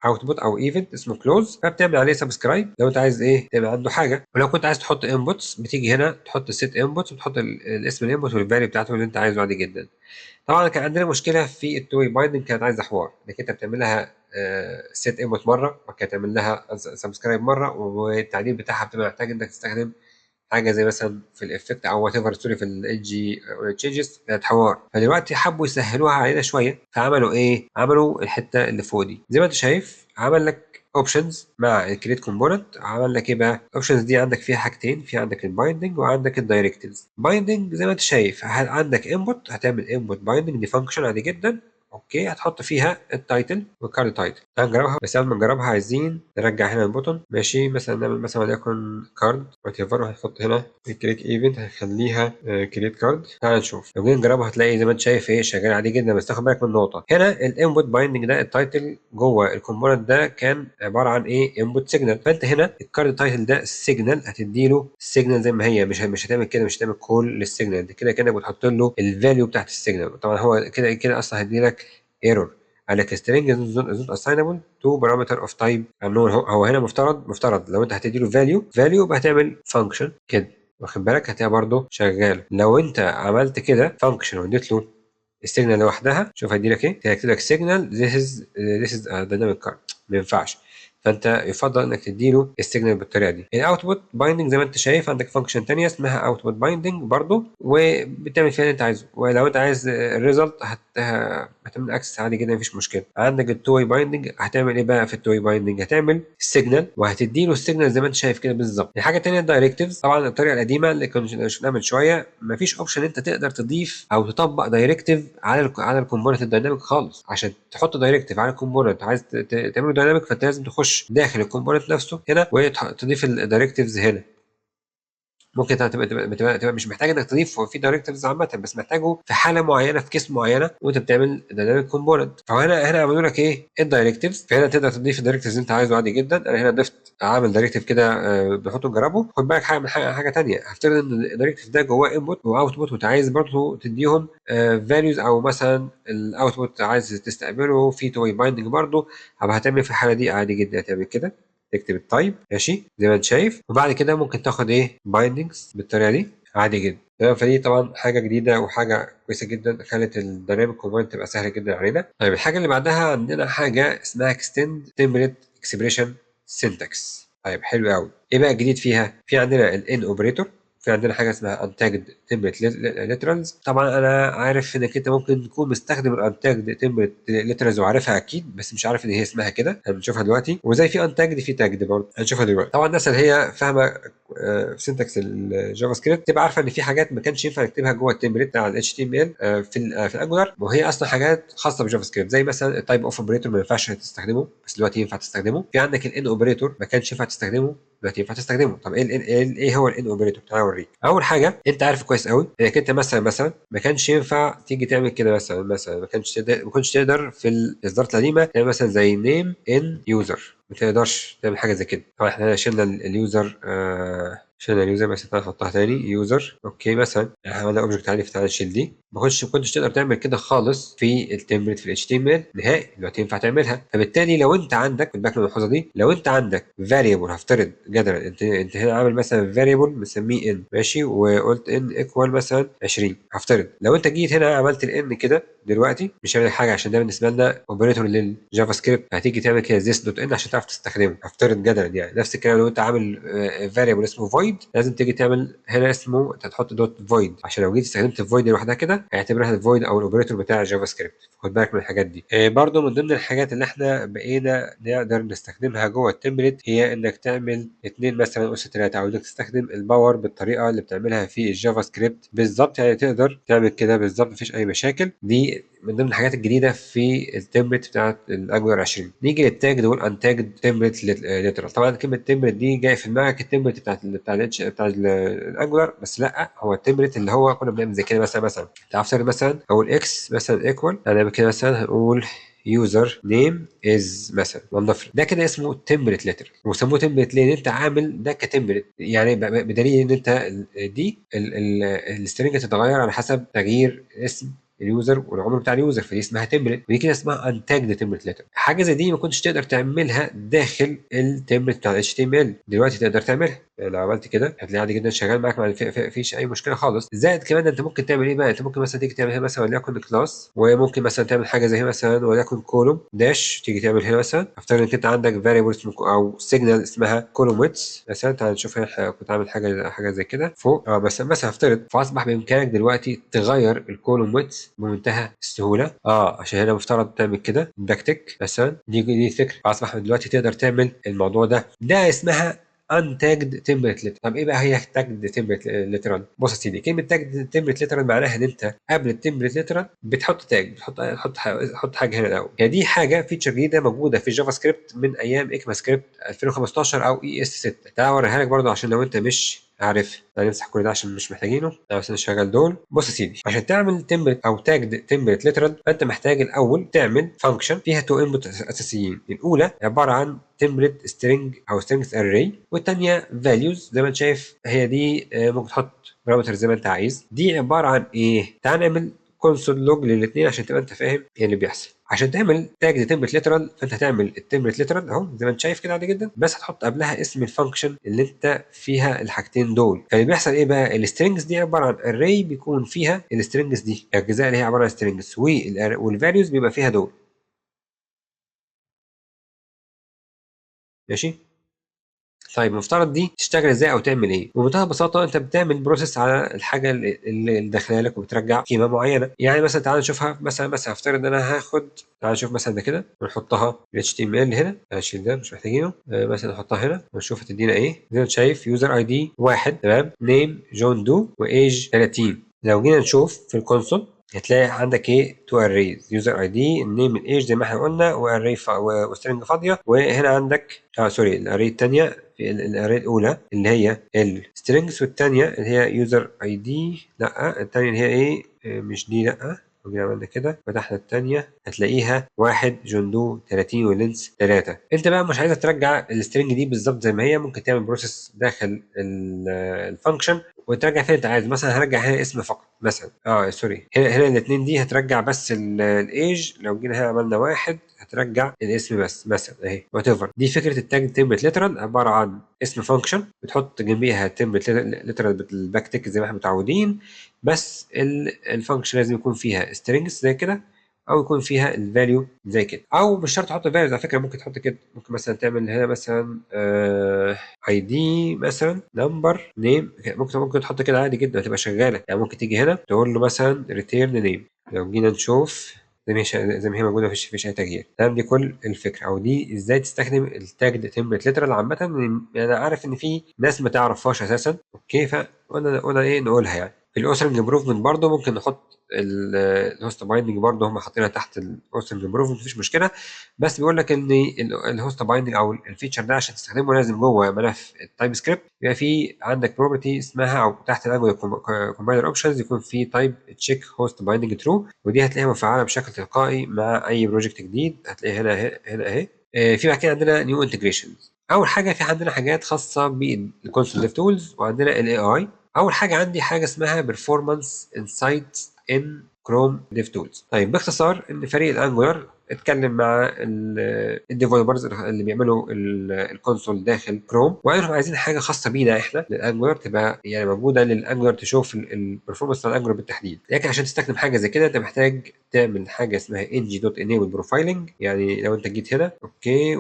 S1: output او event اسمه close، فبتعمل عليه subscribe لو انت عايز ايه تعمل عنده حاجة. ولو كنت عايز تحط inputs بتيجي هنا تحط set inputs وتحط الاسم ال input وال value بتاعته اللي انت عايزه عادي جدا. طبعا كان عندنا مشكلة في ال two way binding، كانت عايزه حوار انك انت بتعمل لها set input مرة وبعد كده تعمل لها subscribe مرة، والتعديل بتاعها بتبقى محتاج انك تستخدم حاجة زي مثلا في ال effect او whatever، sorry في ال ng changes، كانت حوار. فدلوقتي حبوا يسهلوها علينا شوية، فعملوا ايه؟ عملوا الحتة اللي فوق دي زي ما انت شايف، عمل لك options مع ال create component. عمل لك ايه بقى؟ ال options دي عندك فيها حاجتين، في عندك ال binding وعندك ال directives. binding زي ما انت شايف عندك input، هتعمل input binding دي function عادي جدا. okay، هتحط فيها ال title وال card title. تعال نجربها، بس قبل ما نجربها عايزين نرجع هنا ال button. ماشي، مثلا نعمل مثلا وليكن card whatever، وهنحط هنا ال click event هنخليها create card. تعال نشوف لو جينا نجربها هتلاقي زي ما انت شايف ايه شغال عادي جدا. بس تاخد بالك من نقطة هنا، ال input binding ده ال title جوه ال component ده كان عبارة عن ايه؟ input signal. فانت هنا ال card title ده signal، هتدي له signal زي ما هي، مش هتعمل كده، مش هتعمل call لل signal ده كده، كانك بتحط له ال value بتاعت ال signal. طبعا هو كده كده اصلا هيدي لك error، قال لك string is not assignable to parameter of type unknown. هو هنا مفترض لو انت هتدي له value يبقى هتعمل function كده، واخد بالك؟ هتلاقيها برده شغال. لو انت عملت كده function واديت له ال signal لوحدها، شوف هيدي لك ايه، هيكتب لك signal this is a dynamic card. ما ينفعش. فانت يفضل انك تديله ال signal بالطريقة دي. ال output binding زي ما انت شايف عندك function ثانية اسمها output binding برضو، وبتعمل فيها اللي انت عايزه، ولو انت عايز ال result هتعمل access عادي جدا مفيش مشكلة. عندك ال two way binding، هتعمل ايه بقى في ال two way binding؟ هتعمل signal وهتديله ال signal زي ما انت شايف كده بالظبط. الحاجة الثانية ال directives، طبعا الطريقة القديمة اللي كنا شفناها من شوية مفيش option انت تقدر تضيف او تطبق directive على ال component ال dynamic خالص. عشان تحط directive على ال component عايز تعمله dynamic، فانت لازم تخش داخل ال component نفسه هنا وتضيف ال directives هنا. ممكن تبقى مش محتاج انك تضيف في directives عامة، بس محتاجه في حاله معينة في case معينة وانت بتعمل dynamic component. فهنا عملوا لك ايه ال directives، فهنا تقدر تضيف ال directives اللي انت عايزه عادي جدا. انا هنا ضفت عامل directive كده بنحطه نجربه. خد بالك حاجة من حاجة ثانية، هفترض ان ال directive ده جواه input و output، وانت عايز برضه تديهم values، او مثلا ال output عايز تستقبله في two way binding برضه. هتعمل في الحالة دي عادي جدا، هتعمل كده تكتب ال type ماشي زي ما انت شايف، وبعد كده ممكن تاخد ايه bindings بالطريقة دي عادي جدا. تمام، فدي طبعا حاجة جديدة وحاجه كويسة جدا، خلت ال dynamic component تبقى سهلة جدا علينا. طيب الحاجة اللي بعدها عندنا حاجة اسمها extend template expression syntax. طيب حلو قوي، ايه بقى الجديد فيها؟ في عندنا ال in operator، في عندنا حاجة اسمها untagged template literals. طبعا انا عارف انك انت ممكن تكون مستخدم ال untagged template literals وعارفها اكيد، بس مش عارف ان هي اسمها كده، هنشوفها دلوقتي. وزي في untagged في tagged برضه هنشوفها دلوقتي. طبعا الناس اللي هي فاهمه في syntax ال JavaScript تبقى عارفه ان في حاجات ما كانش ينفع نكتبها جوه ال template بتاع ال HTML في ال Angular، وهي اصلا حاجات خاصة بال JavaScript، زي مثلا ال type of operator ما ينفعش تستخدمه، بس دلوقتي ينفع تستخدمه. في عندك ال in operator ما كانش ينفع تستخدمه، دلوقتي ينفع تستخدمه. طب ايه هو ال in operator؟ تعالى اوريك. اول حاجة انت عارف كويس قوي انك انت مثلا ما كانش ينفع تيجي تعمل كده، مثلا ما كنتش تقدر في الاصدارات القديمة تعمل مثلا زي name in user، ما تقدرش تعمل حاجة زي كده. طبعا احنا شلنا ال user، شلنا ال user بس تعالى نحطها تاني user. okay مثلا عملنا object عادي، فتعالى نشيل دي. ما كنتش تقدر تعمل كده خالص في ال template في ال HTML نهائي، دلوقتي ينفع تعملها. فبالتالي لو انت عندك، خد بالك من الملحوظة دي، لو انت عندك variable، هفترض جدلا انت هنا عامل مثلا variable مسميه n ماشي، وقلت n equal مثلا 20، هفترض لو انت جيت هنا عملت ال n كده دلوقتي مش هيعمل حاجة، عشان ده بالنسبة لنا operator لل JavaScript، هتيجي تعمل كده this dot n عشان تعرف تستخدمه، هفترض جدلا يعني. نفس الكلام لو انت عامل variable اسمه void، لازم تيجي تعمل هنا اسمه تحط dot void، عشان لو جيت استخدمت void لوحدها كده هيعتبرها ال void او ال operator بتاع ال JavaScript. خد بالك من الحاجات دي. برضو من ضمن الحاجات اللي احنا بقينا نقدر نستخدمها جوه ال template هي انك تعمل 2 مثلا اس 3، او انك تستخدم ال power بالطريقة اللي بتعملها في ال JavaScript بالظبط، يعني تقدر تعمل كده بالظبط مفيش اي مشاكل. دي من ضمن الحاجات الجديدة في ال template بتاعت ال Angular 20. نيجي لل tagged وال untagged template literal. طبعا كلمة template دي جاية في دماغك ال template بتاع ال Angular، بس لا، هو ال template اللي هو كنا بنعمل زي كده مثلا تعرف مثلا اقول x مثلا equal، هنعمل كده مثلا هنقول user name is مثلا ونضيف ده كده اسمه template literal. وسموه template ليه؟ انت عامل ده ك template، يعني بدليل ان انت دي ال string تتغير على حسب تغيير اسم ال user والعمر بتاع ال user، فدي اسمها template، ودي كده اسمها untagged template literal. حاجة زي دي ما كنتش تقدر تعملها داخل ال template بتاع ال HTML، دلوقتي تقدر تعملها. لو عملت كده هتلاقي عادي جدا شغال معاك، ما فيش اي مشكلة خالص. زائد كمان انت ممكن تعمل ايه بقى؟ انت ممكن مثلا تيجي تعمل هنا مثلا وليكن class، وممكن مثلا تعمل حاجة زي مثلا وليكن column dash، تيجي تعمل هنا مثلا افترض انك انت عندك variable اسمه او signal اسمها column width مثلا. تعال نشوف هنا كنت عامل حاجة زي كده فوق، مثلا افترض، فاصبح بامكانك دلوقتي تغير ال column width بمنتهى السهولة، عشان هنا مفترض تعمل كده backtick مثلا، دي فكرة. فاصبح دلوقتي تقدر تعمل الموضوع ده. ده اسمها untagged template literal. طب ايه بقى هي tagged template literal؟ بص يا سيدي، كلمة tagged template literal معناها ان انت قبل ال template literal بتحط tag، بتحط تحط حاجة هنا الاول. يعني دي حاجة feature جديدة موجودة في JavaScript من ايام ECMAScript 2015 او ES 6. تعال اوريها لك برضو عشان لو انت مش عارف. تعال نمسح كل ده عشان مش محتاجينه، تعال بس نشغل دول. بص يا سيدي، عشان تعمل template او tagged template literal فانت محتاج الاول تعمل function فيها two input اساسيين. الاولى عبارة عن template string او strings array، والثانية values زي ما انت شايف هي دي، ممكن تحط parameter زي ما انت عايز. دي عبارة عن ايه؟ تعال نعمل console log للاثنين عشان تبقى انت فاهم ايه اللي بيحصل. عشان تعمل tagged template literal فانت هتعمل ال template literal اهو زي ما انت شايف كده عادي جدا، بس هتحط قبلها اسم ال function اللي انت فيها الحاجتين دول. فاللي بيحصل ايه بقى؟ ال strings دي عبارة عن array بيكون فيها ال strings دي، الاجزاء اللي هي عبارة عن strings، وال values بيبقى فيها دول. ماشي. طيب المفترض دي تشتغل ازاي او تعمل ايه؟ بمنتهى البساطة انت بتعمل process على الحاجة اللي داخلها لك وبترجع قيمة معينة. يعني مثلا تعال نشوفها، مثلا هفترض ان انا هاخد، تعال نشوف مثلا ده كده ونحطها ال HTML هنا، هنشيل ده مش محتاجينه، مثلا نحطها هنا ونشوف هتدينا ايه. زي ما انت شايف user ID 1، تمام، name John Doe و age 30. لو جينا نشوف في ال console هتلاقي عندك ايه؟ two arrays، user ID، ال name، ال age زي ما احنا قلنا، و array و string فاضية. وهنا عندك sorry، ال array الثانية، في ال array الاولى اللي هي ال strings، والثانية اللي هي user ID، لا الثانية اللي هي ايه؟ مش دي، لا لو جينا عملنا كده فتحنا الثانية هتلاقيها 1 John Doe 30 و length 3. انت بقى مش عايزه ترجع ال string دي بالظبط زي ما هي، ممكن تعمل process داخل ال function وترجع فين انت عايز. مثلا هرجع هنا اسم فقط مثلا، sorry، هنا الاثنين دي هترجع بس ال age. لو جينا هنا عملنا 1 هترجع الاسم بس مثلا اهي، whatever. دي فكرة ال tagged template literal، عبارة عن اسم function بتحط جنبيها template literal بال backtick زي ما احنا متعودين، بس ال function لازم يكون فيها strings زي كده، او يكون فيها ال value زي كده، او مش شرط تحط values على فكرة، ممكن تحط كده، ممكن مثلا تعمل هنا مثلا ID مثلا number name، ممكن تحط كده عادي جدا هتبقى شغالة. يعني ممكن تيجي هنا تقول له مثلا return name. لو جينا نشوف زي ما هي موجودة، مفيش اي تغيير. تمام، دي كل الفكرة، او دي ازاي تستخدم ال tagged template literal عامة. انا عارف ان في ناس ما تعرفهاش اساسا، okay، فقلنا ايه نقولها. يعني في ال authoring improvement برضه ممكن نحط ال host binding، برضه هم حاطينها تحت ال authoring improvement مفيش مشكلة، بس بيقول لك ان ال host binding او ال feature ده عشان تستخدمه لازم جوه ملف ال TypeScript يبقى في عندك property اسمها، او تحت ال Angular compiler options يكون في type check host binding true، ودي هتلاقيها مفعله بشكل تلقائي مع اي project جديد، هتلاقيها هنا اهي. في بعد كده عندنا new integrations. اول حاجة في عندنا حاجات خاصة بال console dev tools، وعندنا ال AI. اول حاجة عندي حاجة اسمها performance insight in Chrome Dev Tools. طيب باختصار ان فريق ال Angular اتكلم مع ال developers اللي بيعملوا ال console داخل كروم، وقالوا لهم عايزين حاجة خاصة بينا احنا لل Angular، تبقى يعني موجودة لل Angular، تشوف ال performance بتاع ال Angular بالتحديد. لكن عشان تستخدم حاجة زي كده انت محتاج تعمل حاجة اسمها ng.enable profiling. يعني لو انت جيت هنا okay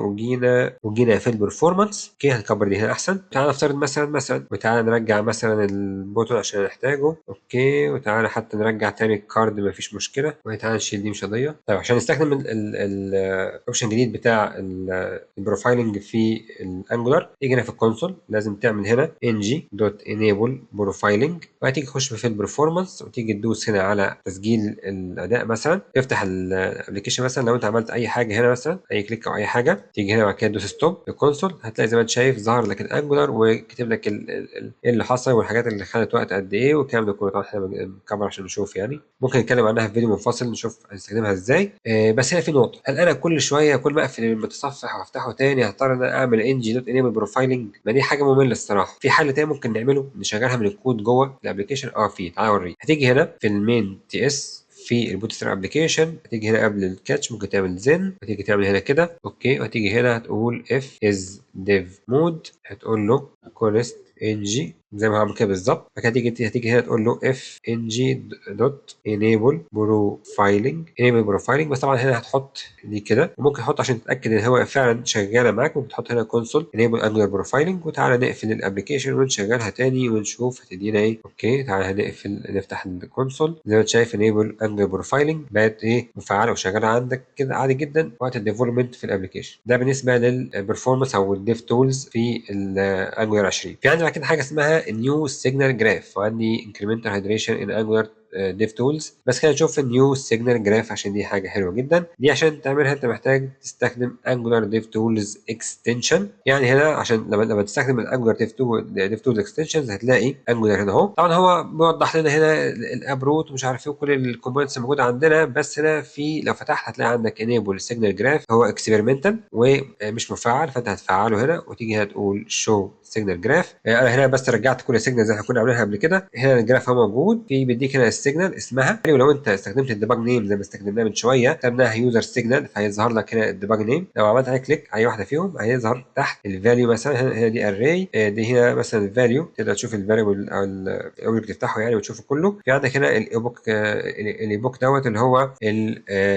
S1: وجينا في ال performance، okay هنكبر دي هنا احسن. تعال نفترض مثلا وتعالى نرجع مثلا ال button عشان نحتاجه، okay، وتعالى حتى نرجع تاني ال card مفيش مشكلة، وتعالى نشيل دي مش قضية. طيب عشان نستخدم ال option الجديد بتاع ال profiling في ال Angular، تيجي هنا في ال console لازم تعمل هنا ng.enable profiling، وهتيجي تخش في ال performance وتيجي تدوس هنا على تسجيل الاداء مثلا، تفتح ال application مثلا لو انت عملت اي حاجة هنا مثلا اي click او اي حاجة، تيجي هنا بعد كده تدوس stop ال console، هتلاقي زي ما انت شايف ظهر لك ال Angular وكتب لك ايه اللي حصل والحاجات اللي خدت وقت قد ايه والكلام ده كله. طبعا احنا بنكبر عشان نشوف، يعني ممكن نتكلم عنها في فيديو منفصل نشوف هنستخدمها ازاي. بس هنا في نقطة، هل انا كل شوية كل ما اقفل المتصفح وافتحه تاني هضطر ان انا اعمل ng.enable profiling؟ ما دي حاجة مملة الصراحة. في حل تاني ممكن نعمله، نشغلها من الكود جوه ال application. في، تعالى اوريك. هتيجي هنا في ال main TS في ال Bootstrap application، هتيجي هنا قبل ال catch ممكن تعمل then، هتيجي تعمل هنا كده okay، وهتيجي هنا هتقول if is dev mode، هتقول له const ng زي ما هعمل كده بالظبط. بعد كده هتيجي هنا تقول له if ng dot enable profiling، enable profiling، بس طبعا هنا هتحط دي كده، وممكن تحط عشان تتاكد ان هو فعلا شغالة معاك، ممكن تحط هنا console enable angular profiling. وتعالى نقفل ال application ونشغلها تاني ونشوف هتدينا ايه. okay تعالى هنقفل نفتح ال console، زي ما انت شايف enable angular profiling بقت ايه مفعله وشغالة عندك كده عادي جدا وقت ال development في ال application. ده بالنسبة لل performance او ال dev tools في ال Angular 20. في عندي بعد كده حاجة اسمها new signal graph، وعندي incremental hydration in Angular dev tools. بس خلينا نشوف ال new signal graph عشان دي حاجة حلوة جدا. دي عشان تعملها انت محتاج تستخدم Angular dev tools extension. يعني هنا عشان لما تستخدم ال Angular dev tools extensions هتلاقي Angular هنا اهو. طبعا هو بيوضح لنا هنا ال app root ومش عارف ايه وكل ال components الموجودة عندنا، بس هنا في لو فتحت هتلاقي عندك enable signal graph، هو experimental ومش مفعل، فانت هتفعله هنا وتيجي هنا تقول show signal graph. انا هنا بس رجعت كل signal زي ما احنا كنا عاملينها قبل كده. هنا ال graph هو موجود، في بيديك هنا ال signal اسمها، ولو انت استخدمت ال debug name زي ما استخدمناه من شوية كتبناها user signal فهيظهر لك هنا ال debug name. لو عملت عليه click اي واحدة فيهم هيظهر تحت ال value مثلا، هنا دي array، دي هنا مثلا ال value، تقدر تشوف ال value او ال object تفتحه يعني وتشوفه كله. في عندك هنا ال epoch، ال epoch دوت اللي هو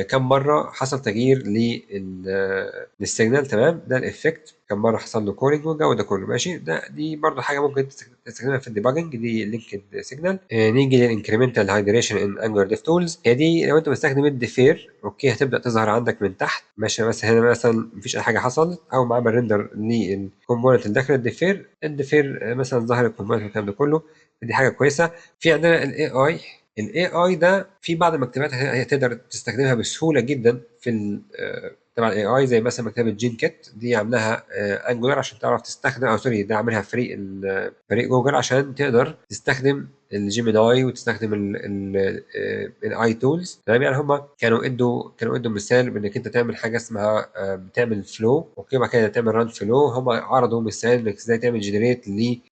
S1: كم مرة حصل تغيير لل signal، تمام. ده ال effect. كم مرة حصل له calling والجو ده كله، ماشي. ده دي برضو حاجة ممكن تستخدمها في ال debugging، دي linked signal. نيجي لل incremental hydration in Angular dev tools. هي دي لو انت مستخدم ال defer، okay، هتبدا تظهر عندك من تحت، ماشي. مثلا هنا مثلا مفيش اي حاجة حصلت، اول ما عمل render لل component اللي داخل ال defer، ال defer مثلا ظهر ال component والكلام ده كله، دي حاجة كويسه. في عندنا ال AI. ال AI ده في بعض المكتبات هي تقدر تستخدمها بسهولة جدا في تبع ال AI، زي مثلا مكتبه Genkit، دي عاملاها Angular عشان تعرف تستخدم، او sorry، ده عاملها فريق جوجل عشان تقدر تستخدم ال Gemini وتستخدم ال AI tools، تمام. يعني هم كانوا ادوا مثال بانك انت تعمل حاجة اسمها بتعمل flow، okay، بعد كده تعمل run flow. هم عرضوا مثال انك ازاي تعمل generate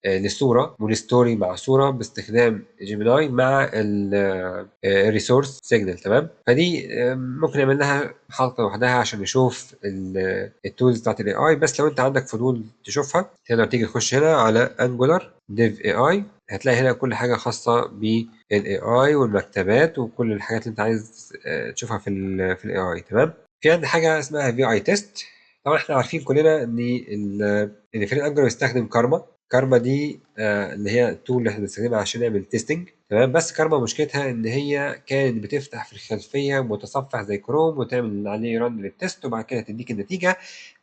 S1: لصورة ول story مع صوره باستخدام Gemini مع ال resource signal، تمام. فدي ممكن نعمل لها حلقة لوحدها عشان نشوف ال tools بتاعت ال AI، بس لو انت عندك فضول تشوفها تقدر تيجي تخش هنا على Angular dev AI، هتلاقي هنا كل حاجة خاصة بال AI والمكتبات وكل الحاجات اللي انت عايز تشوفها في ال AI، تمام. في عندي حاجة اسمها vitest. طبعا احنا عارفين كلنا ان فريق Angular بيستخدم Karma. Karma دي اللي هي ال tool اللي احنا بنستخدمها عشان نعمل testing، تمام. بس كارما مشكلتها ان هي كانت بتفتح في الخلفية متصفح زي كروم وتعمل عليه run لل test وبعد كده تديك النتيجه،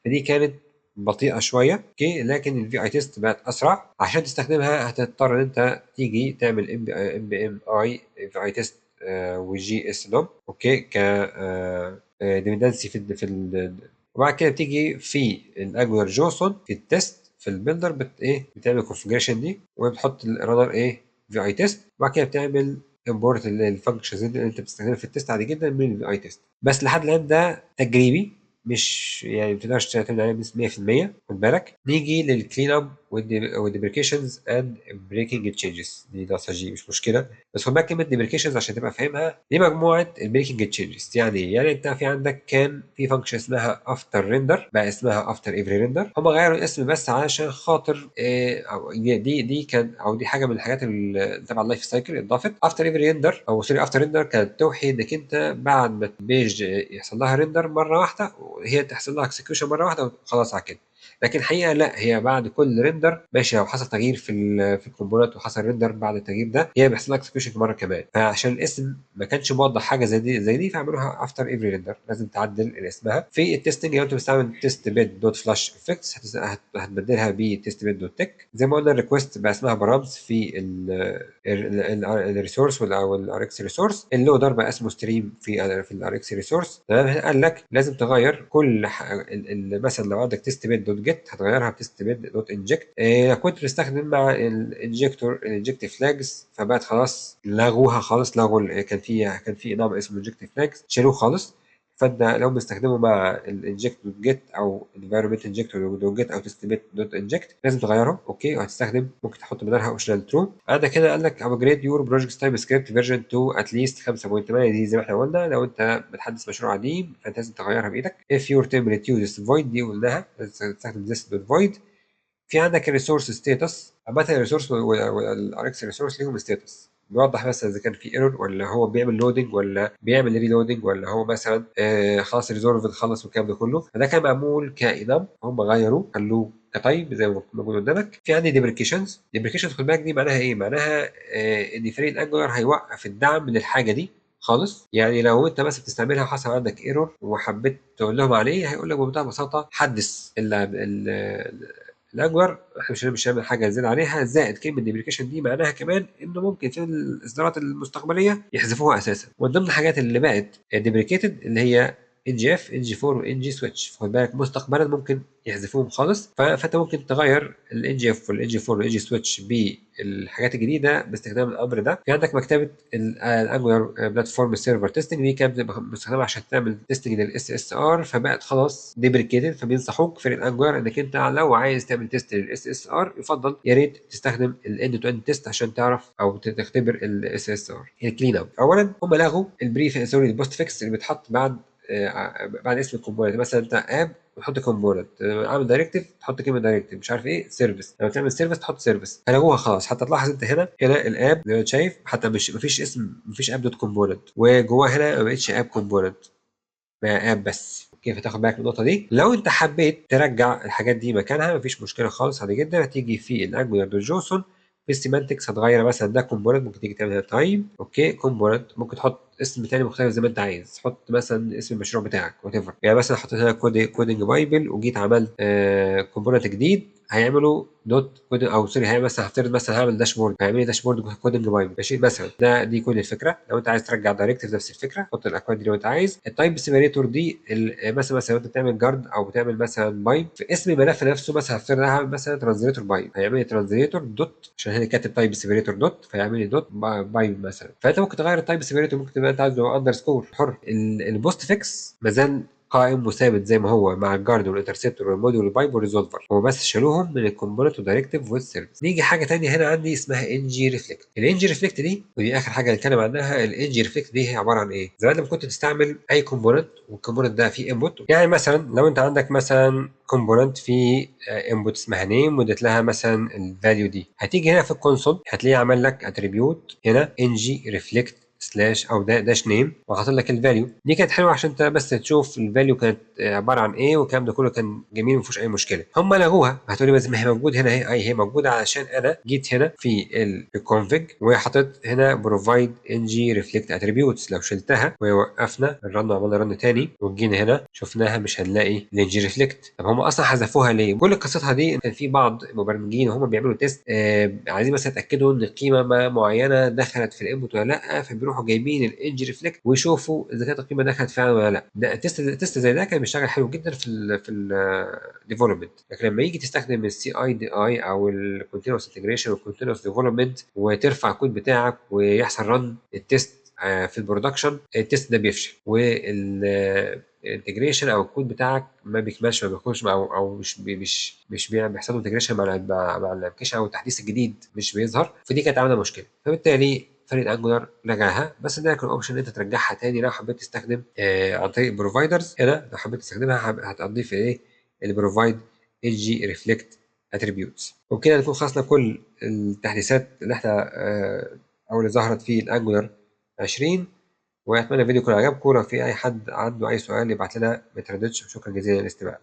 S1: فدي كانت بطيئه شويه، okay. لكن ال Vitest بقت اسرع. عشان تستخدمها هتضطر ان انت تيجي تعمل ام بي ام اي في اي تيست وجي اس دوم، okay، ك dependency في ال وبعد كده تيجي في ال Angular JSON في ال test في ال builder بت ايه بتعمل ال configuration دي وبتحط ال runner ايه Vitest، وبعد كده بتعمل import ال functions اللي انت بتستخدمها في ال test عادي جدا من ال Vitest. بس لحد الان ده تجريبي، مش يعني ما تقدرش تعتمد عليه بنسبة 100%، خد بالك. نيجي لل clean up وال deprecations and breaking changes. دي ناقصه G، مش مشكله، بس خد بالك كلمة deprecations عشان تبقى فاهمها، دي مجموعة ال breaking changes. يعني ايه؟ يعني انت في عندك كان في function اسمها after render، بقى اسمها after every render. هم غيروا الاسم بس علشان خاطر إيه، أو دي كان او دي حاجة من الحاجات اللي تبع ال life cycle اتضافت. after every render او sorry after render كانت توحي انك انت بعد ما ال page يحصل لها render مرة واحده، هي تحصل لها execution مرة واحدة وخلاص على كده. لكن الحقيقة لا، هي بعد كل render، ماشي، لو حصل تغيير في ال component وحصل render بعد التغيير ده، هي بيحصل لها execution مرة كمان. فعشان الاسم ما كانش موضح حاجة زي دي فعملوها after every render. لازم تعدل اسمها. في ال testing لو انت بتستعمل TestBed dot flush effects هتبدلها ب TestBed dot tick. زي ما قلنا ال request بقى اسمها params في ال resource او ال Rx resource. ال loader بقى اسمه stream في ال Rx resource، تمام. هنا قال لك لازم تغير كل مثلا لو عندك TestBed dot get هتغيرها ب TestBed dot inject. لو كنت بتستخدم مع ال injector ال inject flags فبقت خلاص لغوها خالص، لغوا كان في نوع اسمه inject flags شالوه خالص. فانت لو بتستخدمه مع ال inject dot get او environment injector dot get او TestBed dot inject لازم تغيره، okay. وهتستخدم ممكن تحط بدلها optional true. عندك هنا قال لك upgrade your project TypeScript version to at least 5.8. دي زي ما احنا قلنا لو انت بتحدث مشروع قديم فانت لازم تغيرها بايدك. if your template uses void دي قلناها لازم تستخدم this dot void. في عندك ال resource status. عامة ال resource وال Rx resource ليهم status بيوضح مثلا اذا كان في error ولا هو بيعمل loading ولا بيعمل reloading ولا هو مثلا خلاص resolved خلص والكلام ده كله. فده كان معمول ك enum، هم غيروه خلوه ك type زي ما موجود قدامك. في عندي deprecations. deprecations خد بالك دي معناها ايه؟ معناها ان فريق ال Angular هيوقف الدعم للحاجة دي خالص. يعني لو انت مثلا بتستعملها وحصل عندك error وحبيت تقول لهم عليه، هيقول لك بمنتهى البساطة حدث ال Angular، احنا مش هنعمل حاجة زيادة عليها. زائد كلمة deprecation دي معناها كمان انه ممكن في الاصدارات المستقبلية يحذفوها اساسا. ومن ضمن الحاجات اللي بقت deprecated اللي هي ng if، ng for و ng switch. خد بالك مستقبلا ممكن يحذفوهم خالص. فانت ممكن تغير ال ng if وال ng for وال ng switch بالحاجات الجديدة باستخدام الامر ده. في عندك مكتبه ال Angular platform server testing، دي كانت بتبقى مستخدمة عشان تعمل testing لل SSR، فبقت خلاص deprecated. فبينصحوك في ال Angular انك انت لو عايز تعمل test لل SSR يفضل يا ريت تستخدم ال end to end test عشان تعرف او تختبر ال SSR. ال clean up، اولا هم لغوا ال prefix، sorry، ال postfix اللي بيتحط بعد اسم ال component. مثلا انت app وتحط component، عامل directive تحط كلمة directive، مش عارف ايه service، لما تعمل service تحط service. فلغوها خلاص. حتى تلاحظ انت هنا ال app زي ما انت شايف، حتى مش مفيش اسم، مفيش app dot component، وجواه هنا ما بقتش app component، بقى app بس، okay. okay، فتاخد بالك من النقطة دي. لو انت حبيت ترجع الحاجات دي مكانها مفيش مشكلة خالص، عادي جدا. هتيجي في ال Angular dot JSON في ال semantics هتغير مثلا ده component، ممكن تيجي تعمل type okay component، ممكن تحط اسم تاني مختلف زي ما انت عايز، حط مثلا اسم المشروع بتاعك whatever. يعني مثلا حطيت هنا Coding Bible وجيت عملت component جديد، هيعملوا dot coding، او sorry هيعمل مثلا، هفترض مثلا هعمل dashboard، هيعمل لي dashboard Coding Bible، ماشي مثلا. ده دي كل الفكرة. لو انت عايز ترجع directive نفس الفكرة، حط الاكواد دي لو انت عايز. ال type separator دي مثلا لو انت بتعمل guard او بتعمل مثلا pipe في اسم الملف نفسه، مثلا هفترض هعمل مثلا translator pipe، هيعمل لي translator dot، عشان هنا كاتب type separator dot، فيعمل لي dot pipe مثلا. فانت ممكن تغير ال type separator، ممكن تبقى انت عايزه underscore، حر. ال postfix مازال قائم وثابت زي ما هو مع الجارد والانترسبتور والموديل والبايب والريزولفر، هو بس شالوهم من ال component و directive وال service. نيجي حاجة ثانية هنا عندي اسمها ng reflect. ال ng reflect دي، ودي اخر حاجة هنتكلم عنها. ال ng reflect دي هي عبارة عن ايه؟ زمان لما كنت تستعمل اي component وال component ده فيه input، يعني مثلا لو انت عندك مثلا component فيه input اسمها name واديت لها مثلا ال value دي، هتيجي هنا في ال console هتلاقيه عمل لك attribute هنا ng reflect slash او dash name وحاطط لك ال value. دي كانت حلوة عشان انت بس تشوف ال value كانت عبارة عن ايه والكلام ده كله، كان جميل ما فيهوش اي مشكلة. هم لغوها. هتقولي بس ما هي موجودة هنا اهي، اي هي موجودة علشان انا جيت هنا في ال config وحطيت هنا provide ng reflect attributes. لو شلتها ووقفنا ال run وعملنا run تاني وجينا هنا شفناها مش هنلاقي ال ng reflect. طب هم اصلا حذفوها ليه؟ كل قصتها دي كان في بعض المبرمجين وهم بيعملوا test عايزين مثلا يتاكدوا ان قيمة ما معينة دخلت في ال input ولا لا، فبيروحوا جايبين ال ng reflect ويشوفوا اذا كانت القيمة دخلت فعلا ولا لا. ده test زي ده كان بيشتغل حلو جدا في ال development، لكن لما يجي تستخدم ال CI DI او ال continuous integration وال continuous development وترفع الكود بتاعك ويحصل run ال test في ال production، ال test ده بيفشل وال integration او الكود بتاعك ما بيكملش، ما بيخش او مش بيحصل له integration مع ال application او التحديث الجديد مش بيظهر. فدي كانت عامله مشكلة، فبالتالي فريق Angular لغاها. بس ده يكون option ان انت ترجعها تاني لو حبيت تستخدم عن طريق ال providers. هنا لو حبيت تستخدمها هتضيف ايه ال provide ng reflect attributes. وبكده نكون خلصنا كل التحديثات اللي احنا او اللي ظهرت في ال Angular 20. واتمنى الفيديو يكون عجبكم. لو في اي حد عنده اي سؤال يبعت لنا، ما ترددش. وشكرا جزيلا للاستماع.